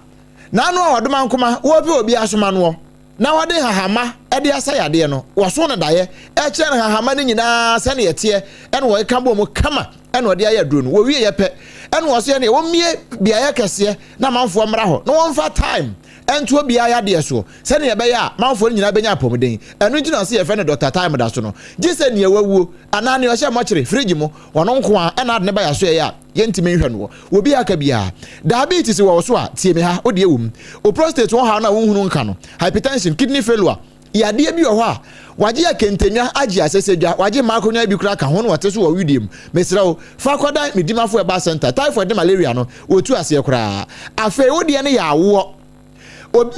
n'ano a ɔdomankoma wɔrepɛ obi asoma noɔ na wɔde nhahamma de asa yadeɛ no, wɔso no daeɛ kyerɛ no nhahamma no nyinaa sɛdeɛ ɛteɛ ɛna wɔkeka bɔ mu kama ɛna ɔde ayɛ aduro no. Wɔwieɛ pɛ ɛna wɔso ɛneɛ wɔmmie beaeɛ kɛseɛ na amanfoɔ mmra hɔ na wɔmfa time nto obiara yadeɛ soɔ sɛdeɛ ɛbɛyɛ a manfoɔ no nyinaa bɛnya apɔmuden. Ɛno nti na ɔse yɛfrɛ no Dɔkta Time da so no. Gye sɛ nea wawuo anaa nea ɔhyɛ mɔkyere, fridge mu, ɔno nko ara ɛna ade no ba yɛasoɛeɛ a yɛntumi nhwɛ noɔ. Obi a aka biara. Diabetes wɔ wo so a, tie me ha, wo deɛ wɔ mu. Wo prostate ho haw no a wonhunu nka no, hypertension, kidney failure, yadeɛ bi wɔ hɔ a, wagye akentenwa, agye asɛsɛdwa, wagye mmaa akonnwa bi koraa ka ho na ɔte so wɔ wedeɛ mu. Mesrɛ wo, fa kɔdan Medimafo Herbal Centre. Typhoid ne malaria no, wɔtu aseɛ koraa. Afei wo deɛ no yɛ awoɔ.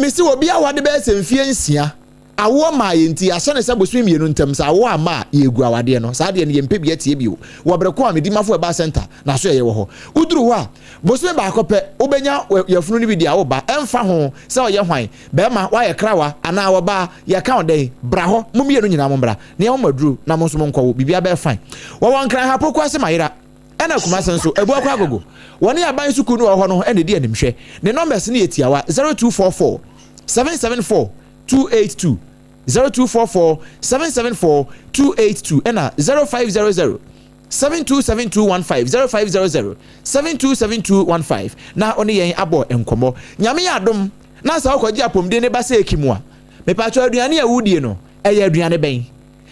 Mese obi awade bɛyɛ sɛ mfeɛ nsia. Awoɔ mmaa yɛn nti, yɛahyɛ no sɛ bosome mmienu ntam, sɛ awoɔ amma a, yɛregu awadeɛ no. Saa deɛ no, yɛmpɛ bi atie bio. Wɔ bere ko a Medimafo Herbal Centre n'asoɛeɛ wɔ hɔ. Woduru hɔ a, bosome baako pɛ, wobɛnya yafunu no bi de awo ba, ɛmfa ho sɛ ɔyɛ hwan, barima, woayɛ krawa, anaa ɔbaa, yɛka wo dɛn, bra hɔ, mo mmienu nyinaa mommra, na yɛmma mo aduro, na mo nso monkɔwo, biribiara bɛyɛ fine. Wɔwɔ Nkran ha, Pokuase Mayera, ɛna Kumase nso, Abuakwa Agogo. Wɔne aban sukuu no wɔ hɔ no na ɛdi animhwɛ. Ne numbers no yɛ tiawa, 0244 774 282, 0244 774 282 ɛna 0500 727215, 0500 727215 na ɔne yɛn abɔ nkɔmmɔ. Nyame yɛ adom na sɛ wokɔgye apɔmuden ne ba sɛ eki mu a, mepatwɔ aduane a wodie no, ɛyɛ aduane bɛn?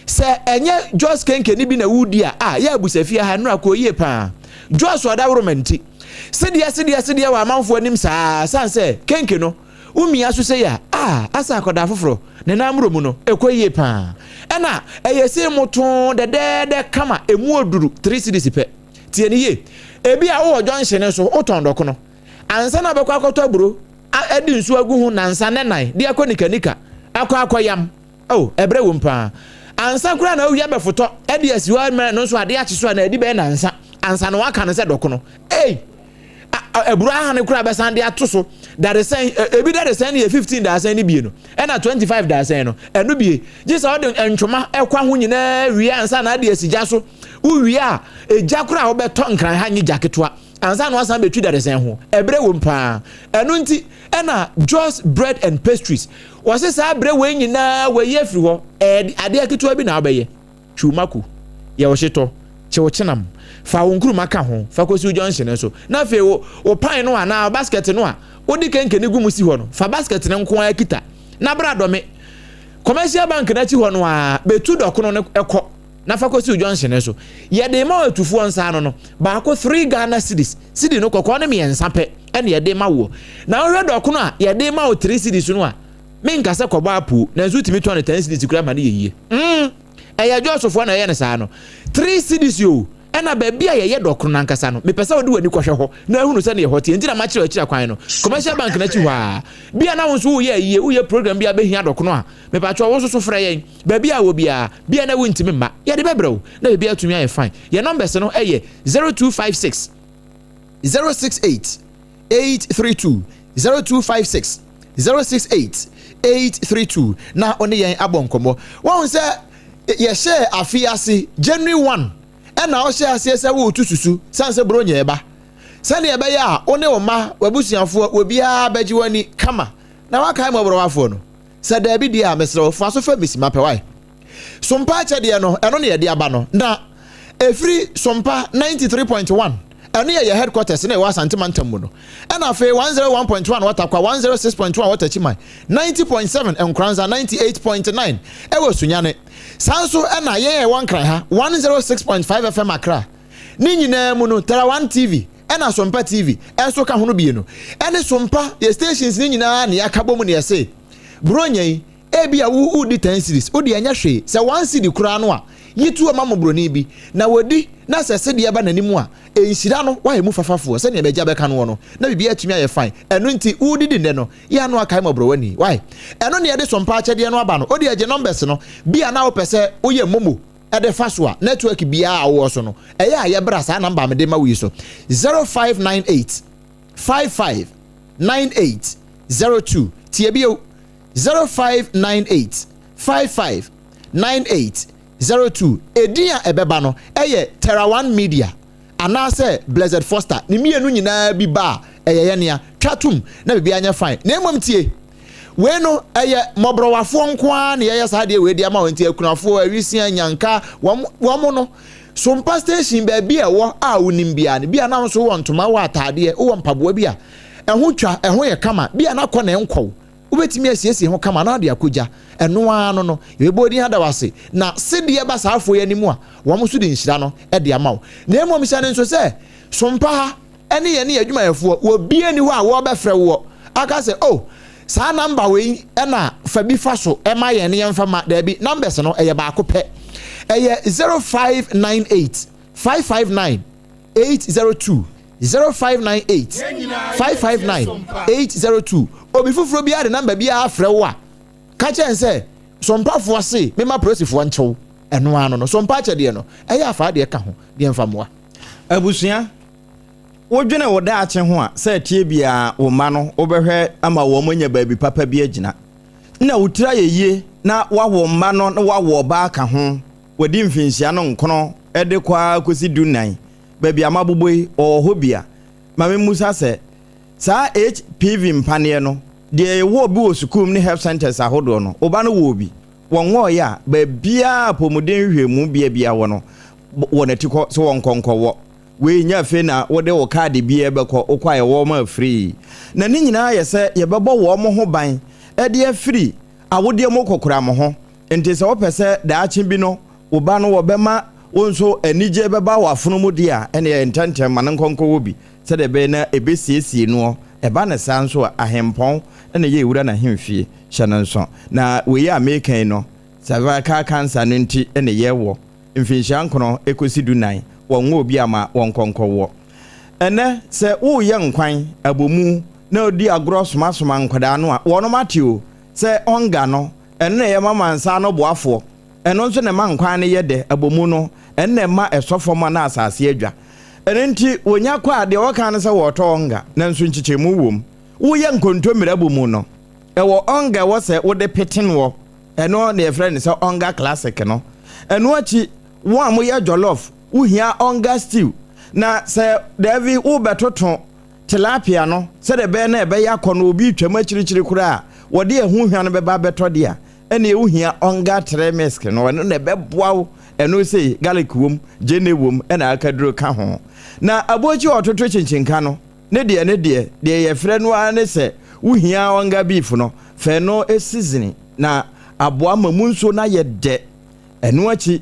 Sɛ ɛnyɛ Jos kenke no bi na woredi a, ah, yɛ abusafie ha, nnora kɔɔ yie paa. Jos ɔdaworoma nti, sedeɛ sedeɛ sedeɛ wɔ amanfoɔ anim saa, sane sɛ kenke no, womia so sei a, ah, asa akɔdaa foforɔ, ne nan mmorɔ mu no, ɛkɔ yie paa. Ɛna ɛyɛ sei motoo dɛdɛɛdɛ kama, ɛmu oduru, 3 cedis pɛ. Tie no yie, ebi a wowɔ junction no so, wotɔn dɔkono, ansa na wobɛkɔ akɔtɔ aburo, adi nsuo agu ho nansa ne nan de akɔ nikanika, akɔ akɔyam. Oh, ɛbrɛ wom paa. Ansa koraa na owia bɛfotɔ de asi hɔ ma ɛno nso ade akye so a na adi bɛyɛ nansa ansa na waka no sɛ dɔkono. Ei! Aburo ahane koraa bɛsan de ato so dadesɛn, ebi dadesɛn no yɛ 15 dadesɛn no bie no, ɛna 25 dadesɛn no, ɛno bie. Gye sɛ wode ntwoma ɛkwa ho nyinaa wie ansa na ade asi gya so. Wowie a, egya koraa wobɛtɔ nkran ha nye gya ketewa ansa na wasan bɛtwi dadesɛn ho. Ɛbrɛ wom paa. Ɛno nti ɛna Jos Bread and Pastries Wɔse saa berɛ wei nyinaa wɔayi afiri hɔ, ɛyɛ adeɛ ketewa bi na wobɛyɛ. Twi wo mako, yɛ wo hyetɔ, kye wo kyenam, fa wo nkruma ka ho, fa kɔsi wo junction no so. Na afei wo, wo pan no anaa wo basket no a wode kenke no gu mu si hɔ no, fa basket no nko ara kita na bra dɔme. Commercial bank no akyi hɔ no ara, bɛtu dɔkono no kɔ na fa kɔsi wo junction no so. Yɛde rema wo atufoɔ nsa ano no, baako three Ghana cedis, cedi no kɔkɔɔ no mmiɛnsa pɛ. ɛna yɛde ma woɔ. Na wohwɛ dɔkono a yɛde ma wo three cedis no a, menka sɛ kɔbɔ apoo, nanso wotumi tɔn no ten cedis koraa ma no yɛ yie. Mm, ɛyɛ Jɔsfoɔ na ɛyɛ no saa no. Three cedis o, ɛna baabi a yɛyɛ dɔkono no ankasa no, mepɛ sɛ wode w'ani kɔhwɛ hɔ na ahunu sɛdeɛ ɛhɔ teɛ. Nti na makyerɛ akyiri akwan no. Commercial Bank no akyi hɔ ara. Bia na wo nso woyɛ ayie, woyɛ program bi a bɛhia dɔkono a, mepakyɛw wo nso so frɛ yɛn. Baabi a wɔ biara, bia na wontumi mma, yɛde bɛbrɛ wo na biribiara atumi ayɛ fine. Yɛn numbers no yɛ 0256. 068 832 0256 068 832 na ɔne yɛn abɔ nkɔmmɔ. Wɔn sɛ yɛhyɛɛ afe ase January 1 ɛna ɔhyɛ aseɛ sɛ woretu susu sane sɛ buronya ɛba sɛdeɛ ɛbɛyɛ a wo ne wo mma w'abusuafoɔ obiara bɛgye w'ani kama na wakae mmɔborɔwafoɔ no. Sɛ daabi deɛ a mesrɛ wo fa so fa misi mapɛ wae. Sompa akyɛdeɛ no, ɛno na yɛde aba no. Na ɛfiri Sompa 93.1, ɛno yɛ yɛ headquarters na ɛwɔ Asante mantam mu no. Ɛna afei 101.1 wɔ Tarkwa, 106.1 wɔ Techiman, 90.7 Nkoranza, 98.9 ɛwɔ Sunyani. Saa nso ɛna yɛn a ɛwɔ Nkran ha, 106.5 FM Accra. Ne nyinaa mu no, Tara One TV ɛna Sompa TV ɛnso ka ho no bie no. Ɛne Sompa, yɛ stations no nyinaa na yɛaka bɔ mu na yɛse, Buronya yi, Ebia wo woredi ten cedis, wo deɛ ɛnyɛ hwee, sɛ one cedi koraa no a, yi tuo ma mmɔborɔni bi, na wadi, na sɛ sedeɛ ba n'anim a, Nhyira no woayɛ mu fafafoɔ sɛdeɛ m'agya bɛka noɔ no, na biribiara atumi ayɛ fine. Ɛno nti woredidi nnɛ no, yɛ a na woakae mmɔborɔwani. Wai? Ɛno na yɛde sompa akyɛdeɛ no aba no. Wodeɛ gye numbers no, bi a na wopɛ sɛ woyɛ momo de fa so a, network biara a wowɔ so no, ɛyɛ a yɛbra saa number a mede ma wo yi so, 0598 55 98 02. Tie bio, 0598 55 98 02. Edin a ɛbɛba no yɛ Terra One Media anaasɛ Blessed Foster. Ne mmienu nyinaa bi ba a, ɛyɛ yɛn nea. Twa tom na biribiara nyɛ fine. Na mmom tie, wei no, ɛyɛ mmɔborɔwafoɔ nko ara na yɛyɛ saa adeɛ wei de ama wɔn. Nti akunafoɔ, awisia, nyanka, wɔn, wɔn no, Sompa station baabi a ɛwɔ a wonim biara no, bi a na wo nso wowɔ ntoma, wowɔ ataadeɛ, wowɔ mpaboa bi a ɛho twa, ɛho yɛ kama, bi a na kɔ na ɛnkɔw. Wobɛtumi asiesie ho kama na wode akɔgya. Ɛno ara no no, yɛbɛbɔ wo din ada wo ase. Na sedeɛ ba saa afoɔ yi anim a, wɔn nso de nhyira no de ama wo. Na mmom hyɛ no nso sɛ, sompa ha ne yɛne yɛn adwumayɛfoɔ, obiara nni hɔ a wɔrebɛfrɛ woɔ aka sɛ, Oh, saa namba wei na fa bi fa so ma yɛn na yɛmfa ma. Daabi, numbers no, ɛyɛ baako pɛ. Ɛyɛ 0598 559 802. 0598 559 802. Obi foforɔ biara de namba biara frɛ wo a, ka kyerɛ no sɛ, Sompafoɔ se memma polisifoɔ nkye wo. Ɛno ara no no, sompa akyɛdeɛ no, ɛyɛ a fa adeɛ ka ho deɛ mfa mmoa. Abusua, Wodwene wo daakye ho a, sɛ ɛteɛ biara wo mma no wobɛhwɛ ama wɔn anya baabi papa bi agyina. Na wo tiri ayɛ yie na woawo mma no na woawo ɔbaa aka ho, wadi mfinhyia no nkono de kɔ ara kɔsi dunnan. Baabi a mabobɔ yi, wɔwɔ hɔ bi a? Ma memmisa sɛ, saa HPV mpaneɛ no, deɛ yɛwɔ bi wɔ sukuu mu ne health centres ahodoɔ no, wo ba no wɔ bi? Wɔnwɔeɛ a, baabiara a apɔmuden nhwehwɛmu bea biara wɔ no, wɔ n'atikɔ sɛ wɔnkɔ nkɔwɔ. Wei nyɛ afei na wode wo kaade bi rebɛkɔ, wokɔ a yɛwɔ ma free. Na ne nyinaa yɛ sɛ yɛbɛbɔ wɔn ho ban de afiri awodeɛ mu kokoram ho. Enti sɛ wopɛ sɛ daakye bi no wo ba no wɔbɛma wo nso anigyeɛ bɛba w'afono mu deɛ a, ɛnneɛ ntɛmntɛm ma no nkɔ nkɔwɔ bi sɛdeɛ ɛbɛyɛ na ɛbɛsiesie noɔ. Ɛba no saa nso a, ahempɔn na ɛyɛ wura n'ahemfie. Hyɛ no nso. Na wei a mereka yi no, cervical cancer no nti na yɛwɔ mfinhyia nkono kɔsi dunnan, wɔnwɔ obi ama wɔnkɔ nkɔwɔ. Ɛnnɛ, sɛ woreyɛ nkwan, abomu, na wodi agorɔ somasoma nkwadaa no a, wɔnom ate o, sɛ ɔnga no, ɛno na ɛyɛ ma mansa ano boafoɔ. Ɛno nso na ɛma nkwan no yɛ dɛ, abomu no, ɛno na ɛma ɛsɔ fam anaa asase adwa. Ɛno nti, wɔnya kɔ a, deɛ wɔka ne sɛ wɔretɔ ɔnga, nanso nkyekyɛmu wom. Woyɛ nkontommire abomu no, ɛwɔ ɔnga a ɛwɔ sɛ wode pete noɔ, ɛno na yɛfrɛ no sɛ ɔnga classic no. Ɛno akyi, wo a moyɛ jollof, wohia ɔnga stew. Na sɛ daabi worebɛtoto tilapia no sɛdeɛ ɛbɛyɛ na ɛbɛyɛ akɔnnɔ, obi retwam akyirikyiri koraa a, wɔde ɛho hwa no bɛba abɛtɔ de a, ɛnneɛ wohia ɔnga tremisk no, ɛno na ɛbɛboa wo. Ɛno sei, garlic wom, gyeene wom, ɛna akaduro ka ho. Na aboakyi a ɔtoto kyenkyenka no, ne deɛ ne deɛ, deɛ yɛfrɛ no ara ne sɛ wohia ɔnga beef no, fa ɛno seasoning na aboa ma mu nsuo no ayɛ dɛ. Ɛno akyi,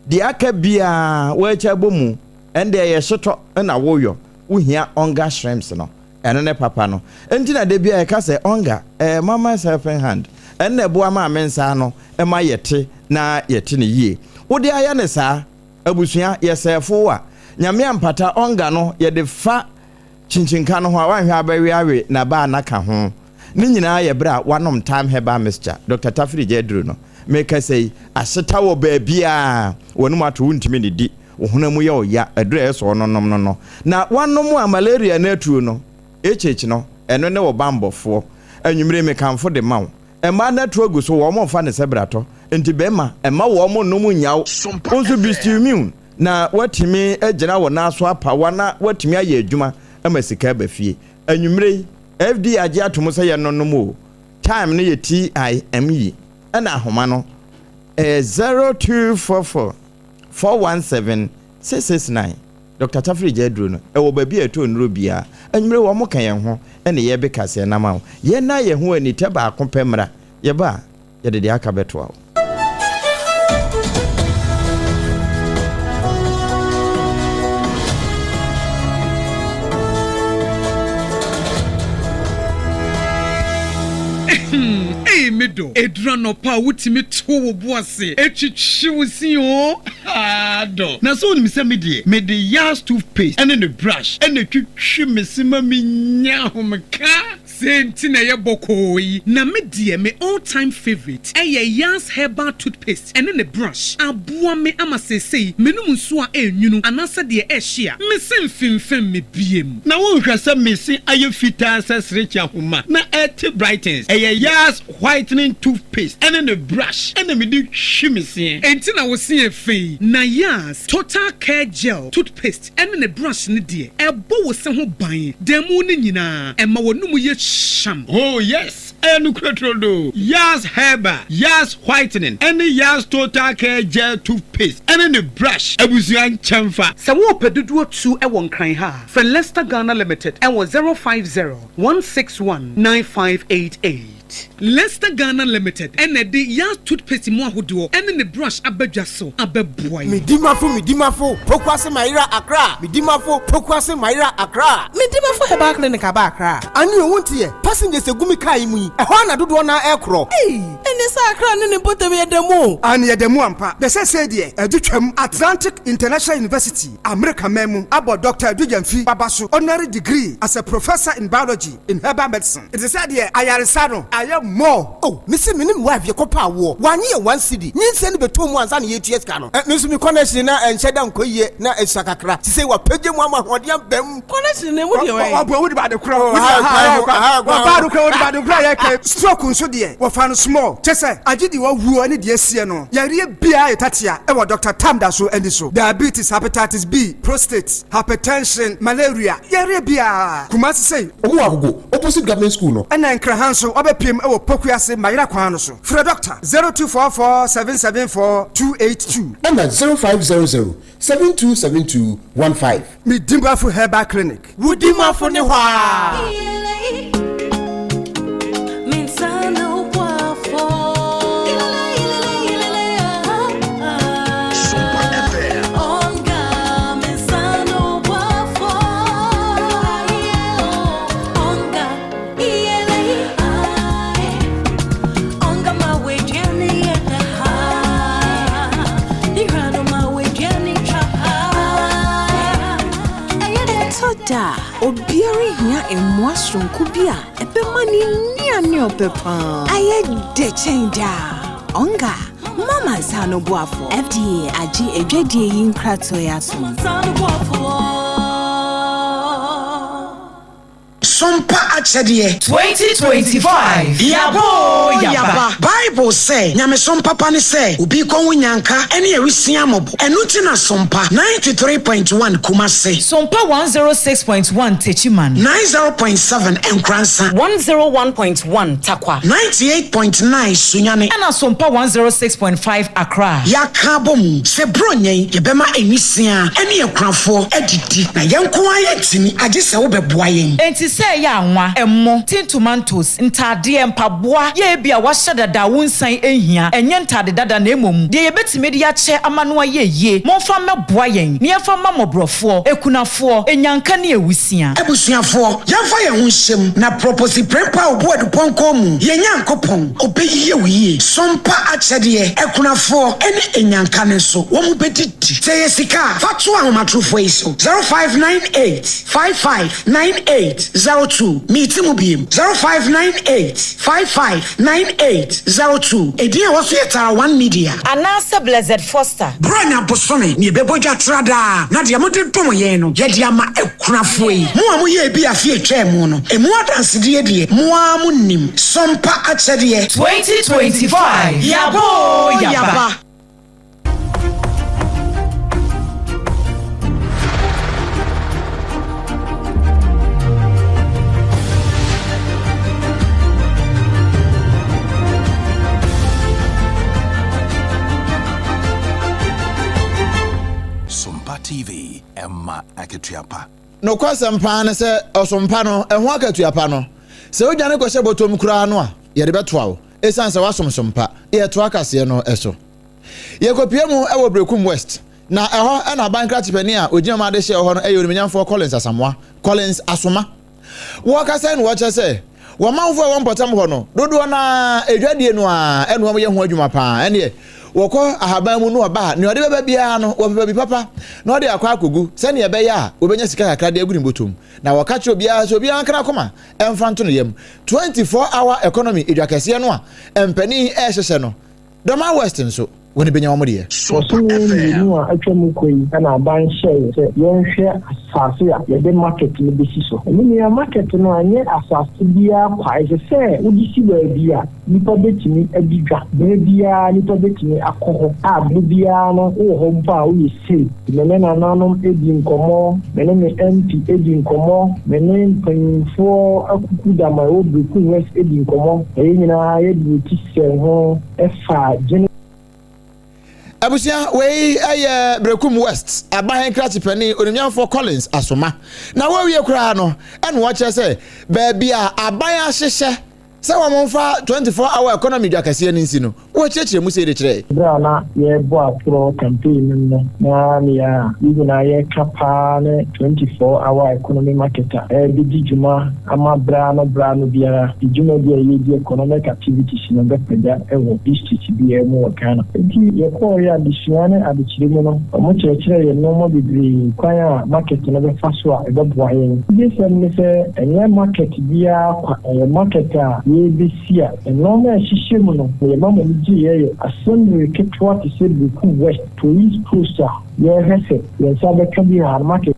deɛ aka biara woakyi abɔ mu, ɛnde ɛyɛ hyetɔ na woyɔ, wohia ɔnga shrimps no. Ɛno ne papa no. Enti na da biara yɛka sɛ, Ɔnga, ɛyɛ mama's helping hand. Ɛno na ɛboa ma me nsa ano ma yɛte na yɛte no yie. Wode ayɛ no saa? Abusua, yɛsɛɛfo wo a, Nyame ampata, ɔnga no yɛde fa kyinkyinkã no ho a, woanhwɛ a bɛwe awe na ba a na ka ho. Ne nyinaa yɛ berɛ a woanom Thyme Herbal Mixture, Dɔkta Tafiri gya aduru no. Mekasa yi, ahyeta wɔ baabiara, w'anom ato wontumi nnidi. Wo honam mu yɛ wo ya, aduru a ɛyɛ sɛ ɔnonom no no. Na woanom a malaria no atuo no, HH no, ɛno ne wo bammɔfoɔ. Anwummere mekamfo de ma wo. Mmaa no atu agu so, wɔn mfa no sɛ bratɔ. Enti barima, mma wɔn nnom nnya wo. Wo nso be still na woatumi agyina wo nan so apawa na woatumi ayɛ adwuma ama sika aba fie. Anwummere yi, FDA agye atom sɛ yɛnnonom o. Time no yɛ TIME, ɛna ahoma no ɛyɛ 0244. 417 669 Dɔkta Tafiri gya aduro no ɛwɔ baabi a ɛtɔ nnuro biara. Anwummere wɔn ka yɛn ho ɛne yɛbe kaseɛ no ama wo. Yɛn nan yɛn ho ani tɛ baako pɛ mmra. Yɛba a, yɛde deɛ aka bɛtoa wo. Ei me dɔ, ɛduru anɔpa a wotumi to wo bo ase twitwi wo se oo, haa dɔ. Na sɛ wonim sɛ me deɛ, mede Yas toothpaste ne ne brush na ɛtwitwi me se ma menya ahomeka. Sei nti na ɛyɛ bɔkɔɔ yi. Na me deɛ me all time favourite ɛyɛ Yas herbal toothpaste ɛne ne brush. Aboa me ama seesei menom nsuo a ɛnwunu anaasɛ deɛ ɛhye a, me se mfemfem me biem. Na wonhwɛ sɛ me se ayɛ fitaa sɛ serekye ahoma na ɛte brightens. Ɛyɛ Yas whitening toothpaste ɛne ne brush ɛna mede twi me seɛ. Enti na wo se yɛ fɛ yi. Na Yas total care gel toothpaste ɛne ne brush no deɛ, ɛbɔ wo se ho ban da mu no nyinaa, ɛma w'anum yɛ hyam. Oh yes, ɛyɛ nokorɛ turodoo. Yas Herbal, Yas Whitening, ɛne Yas Total Care Gel Toothpaste ɛne ne brush abusua nkyɛnfa. Sɛ worepɛ dodoɔ tu wɔ Nkran ha a, frɛ Lester Ghana Limited wɔ 050 161 9588. Lester Ghana Limited na ɛde Yas Toothpaste mu ahodoɔ ne ne brush aba dwa so abɛboa yɛn. Medimafo Medimafo Pokuase Mayera Accra Medimafo Pokuase Mayera Accra. Medimafo Herbal Clinic aba Accra. Ane o wonteɛ, passengers egu me car yi mu yi, ɛhɔ ara na dodoɔ no ara ɛrekorɔ. Ei, ɛneɛ sɛ Accra ne ne mpɔtam yɛ da mu o. Aane yɛda mu ampa, na seesei deɛ adu twam. Atlantic International University, Amerika man mu, abɔ Dɔkta Adu Gyamfi Baba so honorary degree as a Professor in Biology in Herbal Medicine. Ɛte sɛ deɛ ayaresa no ayɛ more. Oh me se me ne me wife yɛkɔ pɛ awoɔ wanye yɛ one cedi nyinsɛn no bɛtɔ mu ansa na yɛtua sika no. Me nso me connection na ɛnhyɛ da nkɔ yie na ɛsua kakra sisei wapagya mu ama ahoɔden aba mu. Connection no emu deɛ wɛn. Ɔboa wode ade korɔ ɔbaa no korɔ wode ade korɔ a yɛka stroke nso deɛ wɔfa no small kyɛ sɛ agye deɛ wawuo ne deɛ asie no yareɛ biara yɛ tatea ɛwɔ Doctor Tam da so ani so diabetes hepatitis B prostate hypertension malaria yareɛ biara Kumasi sei. Ɔmo wɔ Agogo opposite government school no. Ɛna Nkraha nso wabɛpiem wɔ Pokuase Mayera kwan no so. Frɛ Dɔkta 0244 774 282. Ɛna 0500 7272 15. Me Dimafo Herbal Clinic. Wo Dimafo ne hɔ aa. Ɛtɔ da a, obiara hia mmoa soronko bi a ɛbɛma ne nnuane a ɔpɛ paa ayɛ dɛ kyɛn daa. Onga, mama nsa ano boafo. FDA agye adwadie yi nkratoɔ yi atom. Sompa akyɛdeɛ. 2025 Yaba oo yaba. Bible sɛ, Nyamesom papa ne sɛ obi kɔ ho nyanka ne awisia mmɔbɔ. Ɛno nti na Sompa 93.1 Kumasi. Sompa 106.1 Techiman. 90.7 Nkoransa. 101.1 Tarkwa. 98.9 Sunyani. Ɛna Sompa 106.5 Accra. Yɛaka abɔ mu sɛ Buronya yi yɛbɛma nwisiaa ne akunafoɔ adidi, na yɛn nko ara yɛntumi, agye sɛ wobɛboa yɛn. Enti sɛ ɛyɛ anwa, ɛmo, tin tomatoes, ntaadeɛ, mpaboa, yɛ ebia woahyɛ dada a wonsan nhia, ɛnyɛ ntaade dada na mmom deɛ yɛbɛtumi de akyɛ ama no ayɛ yie, momfa mmɛboa yɛn na yɛmfa mma mmɔborɔfoɔ, akunafoɔ, anyanka ne awusia. Abusuafoɔ, yɛmfa yɛn ho nhyɛ mu na Proposi Prempeh a ɔbu adupɔnkɔ mu, yɛn Nyankopɔn, ɔbɛyie wo yie. Sompa akyɛdeɛ, akunafoɔ ne anyanka no nso, wɔn bɛdidi. Sɛ ɛyɛ sika a, fa to ahomatorofoɔ yi so, 0598 55 9802. Meti mu biem, 0598 55 9802. Edin a ɛwɔ so yɛ Tara One Media. Anaasɛ Blessed Foster. Buronya bosome na yɛbɛbɔ dwa tra daa, na deɛ mode dom yɛn no, yɛde ama akunafoɔ yi. Mo a moyɛɛ bi afe a ɛtwaa mu no, ɛmu adansedie deɛ, mo ara monim. Sompa akyɛdeɛ. 2025 Yaba oo yaba. Sompa TV, ɛma akatua pa. Nokwasɛm paa ne sɛ, ɔsom pa no, ɛho akatua pa no, sɛ wodwane kɔhyɛ bɔtɔm koraa no a, yɛde bɛtoa wo. Esiane sɛ woasom som pa, yɛtoa kaseɛ no so. Yɛkɔpue mu wɔ Berekum West, na ɛhɔ na aban krakye panin a ɔgyina mu adehyeɛ wɔ hɔ no yɛ Onimnyamfoɔ Collins Asamoah, Collins Asoma. Wɔkasa yi na wɔkyerɛ sɛ, Wɔn manfoɔ a ɛwɔ mpɔtam hɔ no, dodoɔ no ara adwadie no ara ɛna wɔyɛ ho adwuma pa ara. Ɛnneɛ, wɔkɔ ahaban mu na wɔba a, nea ɔde bɛba biara no, wɔpɛ baabi papa na ɔde akɔ akɔgu sɛdeɛ ɛbɛyɛ a wɔbɛnya sika kakra de agu ne bɔtɔm. Na wɔka kyerɛ obiara sɛ obiara nka n'akoma mfa nto ne yam. 24 hour economy edwa kɛseɛ no a mpanin rehyehyɛ no, Dormaa West nso, wɔn bɛnya wɔn deɛ. Bosome mmienu a atwa mu kɔ yi na aban hyɛɛ sɛ yɛnhwɛ asase a yɛde market no bɛsi so. Me nua, market no ɛnyɛ asase biara kwa. Ɛsɛ sɛ wode si baabi a nnipa bɛtumi adi dwa. Berɛ biara nnipa bɛtumi akɔ hɔ a berɛ biara no wowɔ hɔ mpo a woyɛ safe. Me ne nananom di nkɔmmɔ, me ne me MP di nkɔmmɔ, me ne mpanyimfoɔ akukudam a ɛwɔ Berekum West di nkɔmmɔ, na yɛn nyinaa yɛde yɛn ti sɛɛ ho faa gyene. Abusua, wei yɛ Berekum West aban krakye panin Onimnyamfoɔ Collins Asoma. Na wɔawie koraa no, ɛna wɔkyerɛ sɛ baabi a aban ahyehyɛ Sɛ wɔmfa 24 hour economy dwa kɛseɛ no nsi no, wɔkyerɛkyerɛ mu sei de kyerɛɛ. Berɛ a na yɛrebɔ atorɔ campaign no mu no, na nea yɛn nyinaa yɛreka pa ara ne 24 hour economy market a ɛrebɛdi dwuma ama berɛ ano berɛ ano biara de dwumadi a yɛredi economic activities no bɛpagya wɔ district biara mu wɔ Ghana. Enti yɛkɔeɛ adesua ne adekyerɛ mu no, wɔkyerɛkyerɛɛ yɛn nnoɔma bebree kwan a market no bɛfa so a ɛbɛboa yɛn. Anigyesɛm ne sɛ ɛnyɛ market biara kwa. Ɛyɛ market a yɛrebɛsi a nnoɔma a ɛhyehyɛ mu no yɛma mo ani gyeeɛ yɛ assembly ketewa te sɛ Berekum West Police Post a yɛrehwɛ sɛ yɛn nsa bɛka bi wɔ ha no market.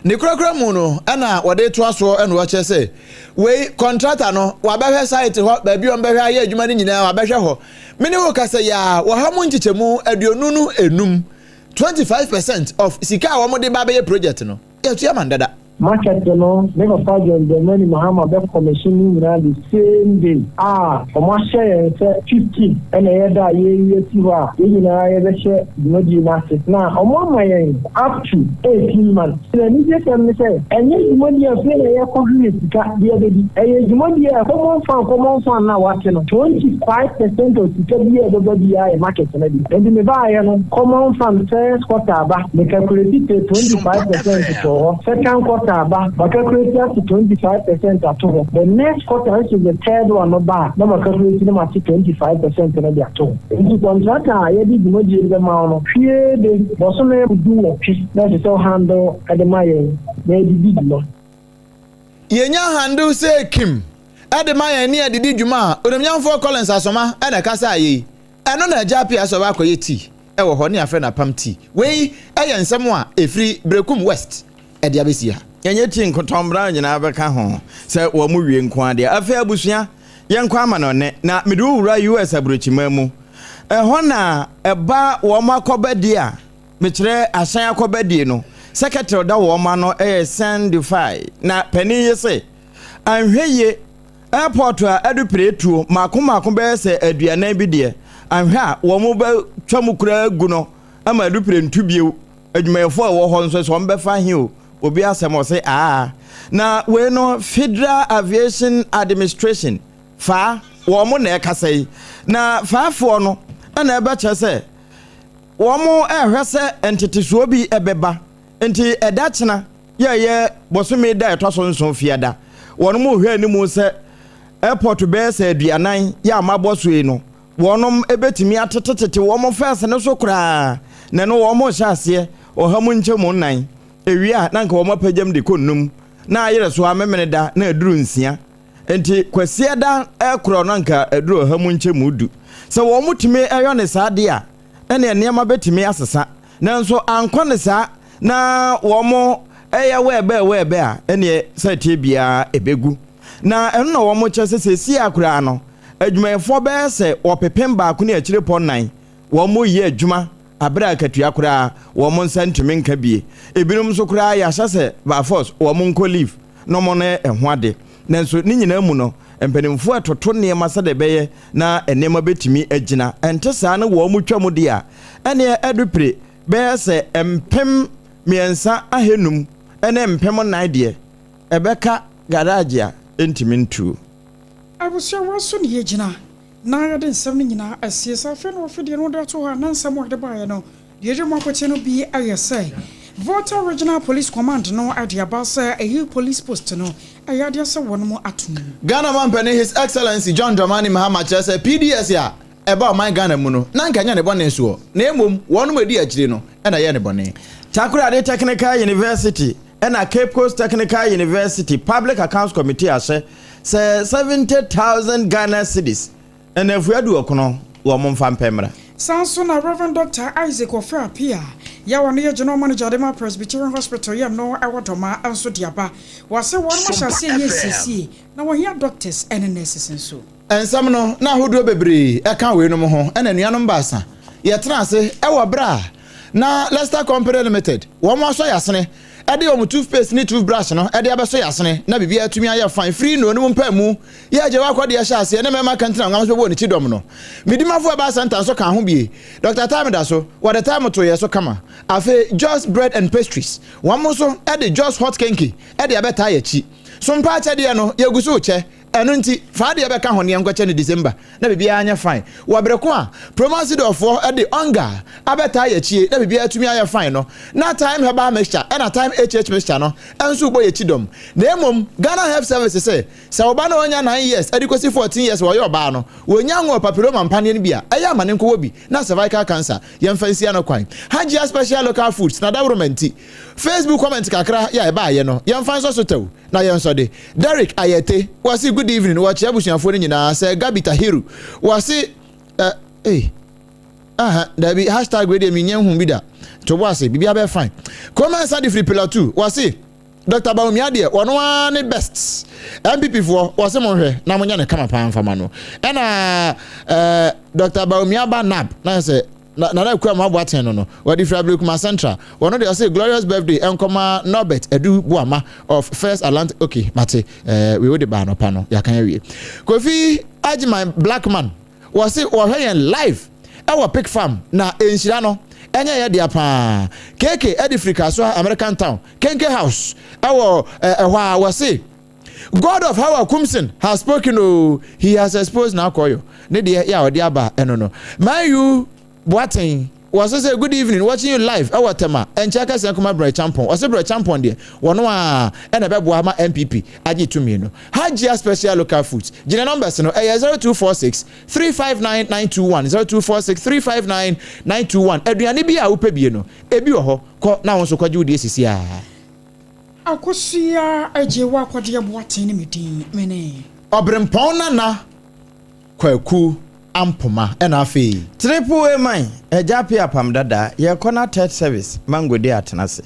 Ne korakora mu no ɛna wɔde toa soɔ ɛna wɔkyerɛ sɛ wei kɔntrata no wabɛhwɛ site hɔ baabi a wɔbɛhwɛ ayɛ adwuma no nyinaa wabɛhwɛ hɔ me ne wo kasa yi a wɔha mu nkyekyɛmu 55, 25% of sika a wɔde ba bɛyɛ project no yɛtua ma no dada. Market no ne papa John Dramani Mahama bɛ commission ne nyinaa the same day a wɔn ahyɛ yɛn sɛ 15 ɛna ɛyɛ da a yɛreyi asi hɔ a yɛn nyinaa yɛbɛhyɛ dwumadie no ase na wɔn ama yɛn up to 18 months. Na anigyesɛm ne sɛ ɛnyɛ dwumadie a afei na yɛrekɔ hwehwɛ sika de abɛdi, ɛyɛ dwumadie a common fund common fund no a wɔate no 25 percent of sika biara a ɛbɛba biara yɛ market no dea. Enti mebaeɛ no common fund first quarter aba, me calculate tee 25 percent too hɔ, second quarter aba, ma calculate ate 25% ato hɔ, the next quarter which is the third one no ba a, na ma calculate na mate 25% no de ato hɔ. Enti kɔntrata a yɛde dwumadie no bɛma wo no, hwie de bɔsome 18 na ɛsɛ sɛ wo handle de ma yɛn na yɛde di dwuma. Yɛnya handle sɛ Kim de ma yɛn ne yɛde di dwuma a, Onimnyamfoɔ Collins Asoma na ɛkasaa yei. Ɛno na Agya Appiah sɛ ɔbɛakɔyɛ tea wɔ hɔ ne yɛafrɛ no Apam Tea. Wei yɛ nsɛm a ɛfiri Berekum West de abɛsi ha. Yɛnyɛ tea nko, Tom Brown nyinaa bɛka ho sɛ wɔn wie nko ara deɛ. Afei abusua, yɛnkɔ amanɔne na mede wo wura US aburokyiman mu. Ɛhɔ na ɛba wɔn akɔbadie a, mekyerɛ ahyɛn akɔbadie no, secretary da wɔn ano yɛ Sean Dufay. Na panin yi se, anhwɛ yie Airport a adu piretuo mmaako mmaako bɛyɛ sɛ 40 bi deɛ, anhwɛ a wɔbɛtwa mu koraa agu no ama adu pire ntu bio. Adwumayɛfoɔ a ɛwɔ hɔ nso sɛ wɔbɛfa he o, obi asɛm ɔse aa. Na wei no Federal Aviation Administration, faa, wɔn na ɛkasa yi. Na faafoɔ no na ɛbɛkyerɛ sɛ wɔn ɛrehwɛ sɛ ntetesoɔ bi ɛbɛba. Nti ɛda kyena yɛ ɛyɛ bosome da a ɛtɔ so nson fiada. Wɔnom rehwɛ anim sɛ airport bɛyɛ sɛ 40 yɛ a mabɔ so yi no, wɔnom bɛtumi atetetete wɔn fɛs no so koraa, na ɛno wɔn rehyɛ aseɛ ɔha mu nkyɛmu nnan, ɛwie a na anka wɔn apagyam de kɔ nnum, na ayere so a Memeneda na aduru nsia. Nti Kwasiada rekorɔ no anka aduru 10%. Sɛ wɔn tumi yɔ ne saa deɛ a, ɛneɛ nneɛma bɛtumi asesa. Nanso ankɔ no saa na wɔyɛ wɛɛbɛɛ wɛɛbɛɛ a, ɛneɛ sɛ ɛteɛ biara ɛbɛgu. Na ɛno na wɔkyerɛ sɛ seesei ara koraa no, adwumayɛfoɔ bɛyɛ sɛ ɔpepem baako ne akyire pɔ nnan, wɔreyɛ adwuma aberɛ a akatua koraa wɔn nsa ntumi nka bie. Ebinom nso koraa yɛahyɛ sɛ by force wɔn nkɔ leave na wɔn ɛho ade. Nanso ne nyinaa mu no, mpanimfoɔ retoto nneɛma sɛdeɛ ɛbɛyɛ na nneɛma bɛtumi agyina. Ɛnte saa na wɔtwa mu deɛ a, ɛnneɛ adupire bɛyɛ sɛ 3500 ne 4000 deɛ, ɛbɛka garage a ɛntumi ntuo. Abusua wei so na yɛgyina na yɛde nsɛm no nyinaa asie. Sɛ afei na wɔfe deɛ no wode ato hɔ a, na nsɛm a wɔde baeɛ no, deɛ ɛdi mu akoten no bi yɛ sɛ. Volta Regional Police Command no de aba sɛ eyi police post no ɛyɛ adeɛ sɛ wɔnom ato mu. Ghana Mampanin His Excellency John Dramani Mahama kyerɛ sɛ PDS a ɛbaa ɔman Ghana mu no, na anka ɛnyɛ ne bɔne soɔ, na mmom wɔnom a ɛdi akyire no na ɛyɛɛ ne bɔne. Takoradi Technical University na Cape Coast Technical University Public Accounts Committee ahyɛ sɛ 70,000 Ghana cedis nnafua aduɔkono wɔn mfa mpɛ mmra. Saa nso na Rev. Dɔkta Isaac Ofei Appiah yɛ a ɔno yɛ General Manager de ma Presbyterian Hospital yɛ no wɔ Dɔma nso de aba. Wɔse wɔnom ahyɛ aseɛ yɛ nsiesie na wɔhia doctors ne nurses nso. Nsɛm no na ahodoɔ bebree ka weinom ho na anuanom baasa yɛtena ase wɔ berɛ a na Lester Company Limited wɔn asɔ yɛn asene de wɔn toothpaste ne toothbrush no de abɛsɔ yɛn asene na biribiara atumi ayɛ fine firi nnuro no mu mpaemu yɛ agye wakɔ deɛ hyɛ aseɛ ne mmarima kantina nwam so bɛbɔɔ ne kyidɔm no. Medimafo Herbal Center nso kaa ho bie. Dr. Time da so, wɔde time too yɛn so kama. Afei Jos Bread and Pastries wɔn nso de Jos Hot Kenke de abɛtaa yɛn akyi. So mpa akyɛdeɛ no yɛgu so rekyɛ. Ɛno nti, fa adeɛ bɛka ho na yɛnkɔkyɛ no December na biribiara nyɛ fine. Wɔ bere ko a Promasidorfoɔ de Ongar abɛtaa yɛn akyi na biribiara atumi ayɛ fine no, na Thyme Herbal Mixture ɛna Thyme HH Mixture no nso rebɔ yɛn akyi dɔm. Na mmom, Ghana Health Service se, sɛ wo ba no ɔnya 9 years de kɔsi 14 years wɔyɛ ɔbaa no, wɔnnya nwoo papilloma mpaneɛ no bi a, ɛyɛ a ma no nkɔwɔ bi na cervical cancer yɛmfa nsi ano kwan. Hajia Special Local Foods na dawuroma nti, Facebook comment kakra yɛ a ɛbaeɛ no, yɛmfa nsɔ so tɛw. Na yɛn nso de, Derrick Ayete, wɔse good evening, wɔkyea abusuafoɔ no nyinaa, sɛ Gabi Tahiru, wɔse eh, eh, aha, dabi, hashtag wei deɛ menyɛ nhu bi da, to bo ase, biribiara bɛyɛ fine. Koma nsa de firi Pillar 2, wɔse Dr. Bawumia deɛ, wɔno ara ne best. MPP foɔ, wɔse monhwɛ na monyɛ no kama paa mfama no. Ɛna eh, Dr. Bawumia ba NAB, na yɛ sɛ Na Nana Akua Amoah Boateng no no, wɔde firi Ablekuma Central. Wɔno deɛ ɔse glorious birthday ɛnkɔma Norbert Adu Boama of First Atlantic ok mate eh, wei wode baa anɔpa no yɛakan awie. Kofi Agyeman Blackman wɔse wɔhwɛ yɛn live ɛwɔ Pick Farm na nhyira no ɛnyɛ yɛ dea paa. KK ɛde firi Kasoa American Town Kenke House ɛwɔ ɛhɔ a wɔse God of Hawa Kumsin has spoken oo, he has exposed N'akɔyɔ ne deɛ yɛ a ɔde aba ɛno no. Man U Boateng wɔse sɛ good evening watching you live ɛwɔ Tema ɛnkyɛ kɛseɛ nkɔma Brɛ Kyampɔn ɔse Brɛ Kyampɔn deɛ wɔno aa ɛna ɛbɛboa ma NPP agye tumi no. Hajia Special Local Foods gyina numbers no ɛyɛ 0246 359 921 0246 359 921 aduane bi a wopɛ bie no ebi wɔ hɔ kɔ na wo nso kɔgye wo deɛ sisi aa. Akosua Adjei Wakɔdeɛ Boateng ne me din, me ne. Ɔbrempɔn Nana Kwaku Ampoma ɛna afei. Triple A man, Agya Appiah Apam Dada, yɛkɔ na third service, Mango de atena ase.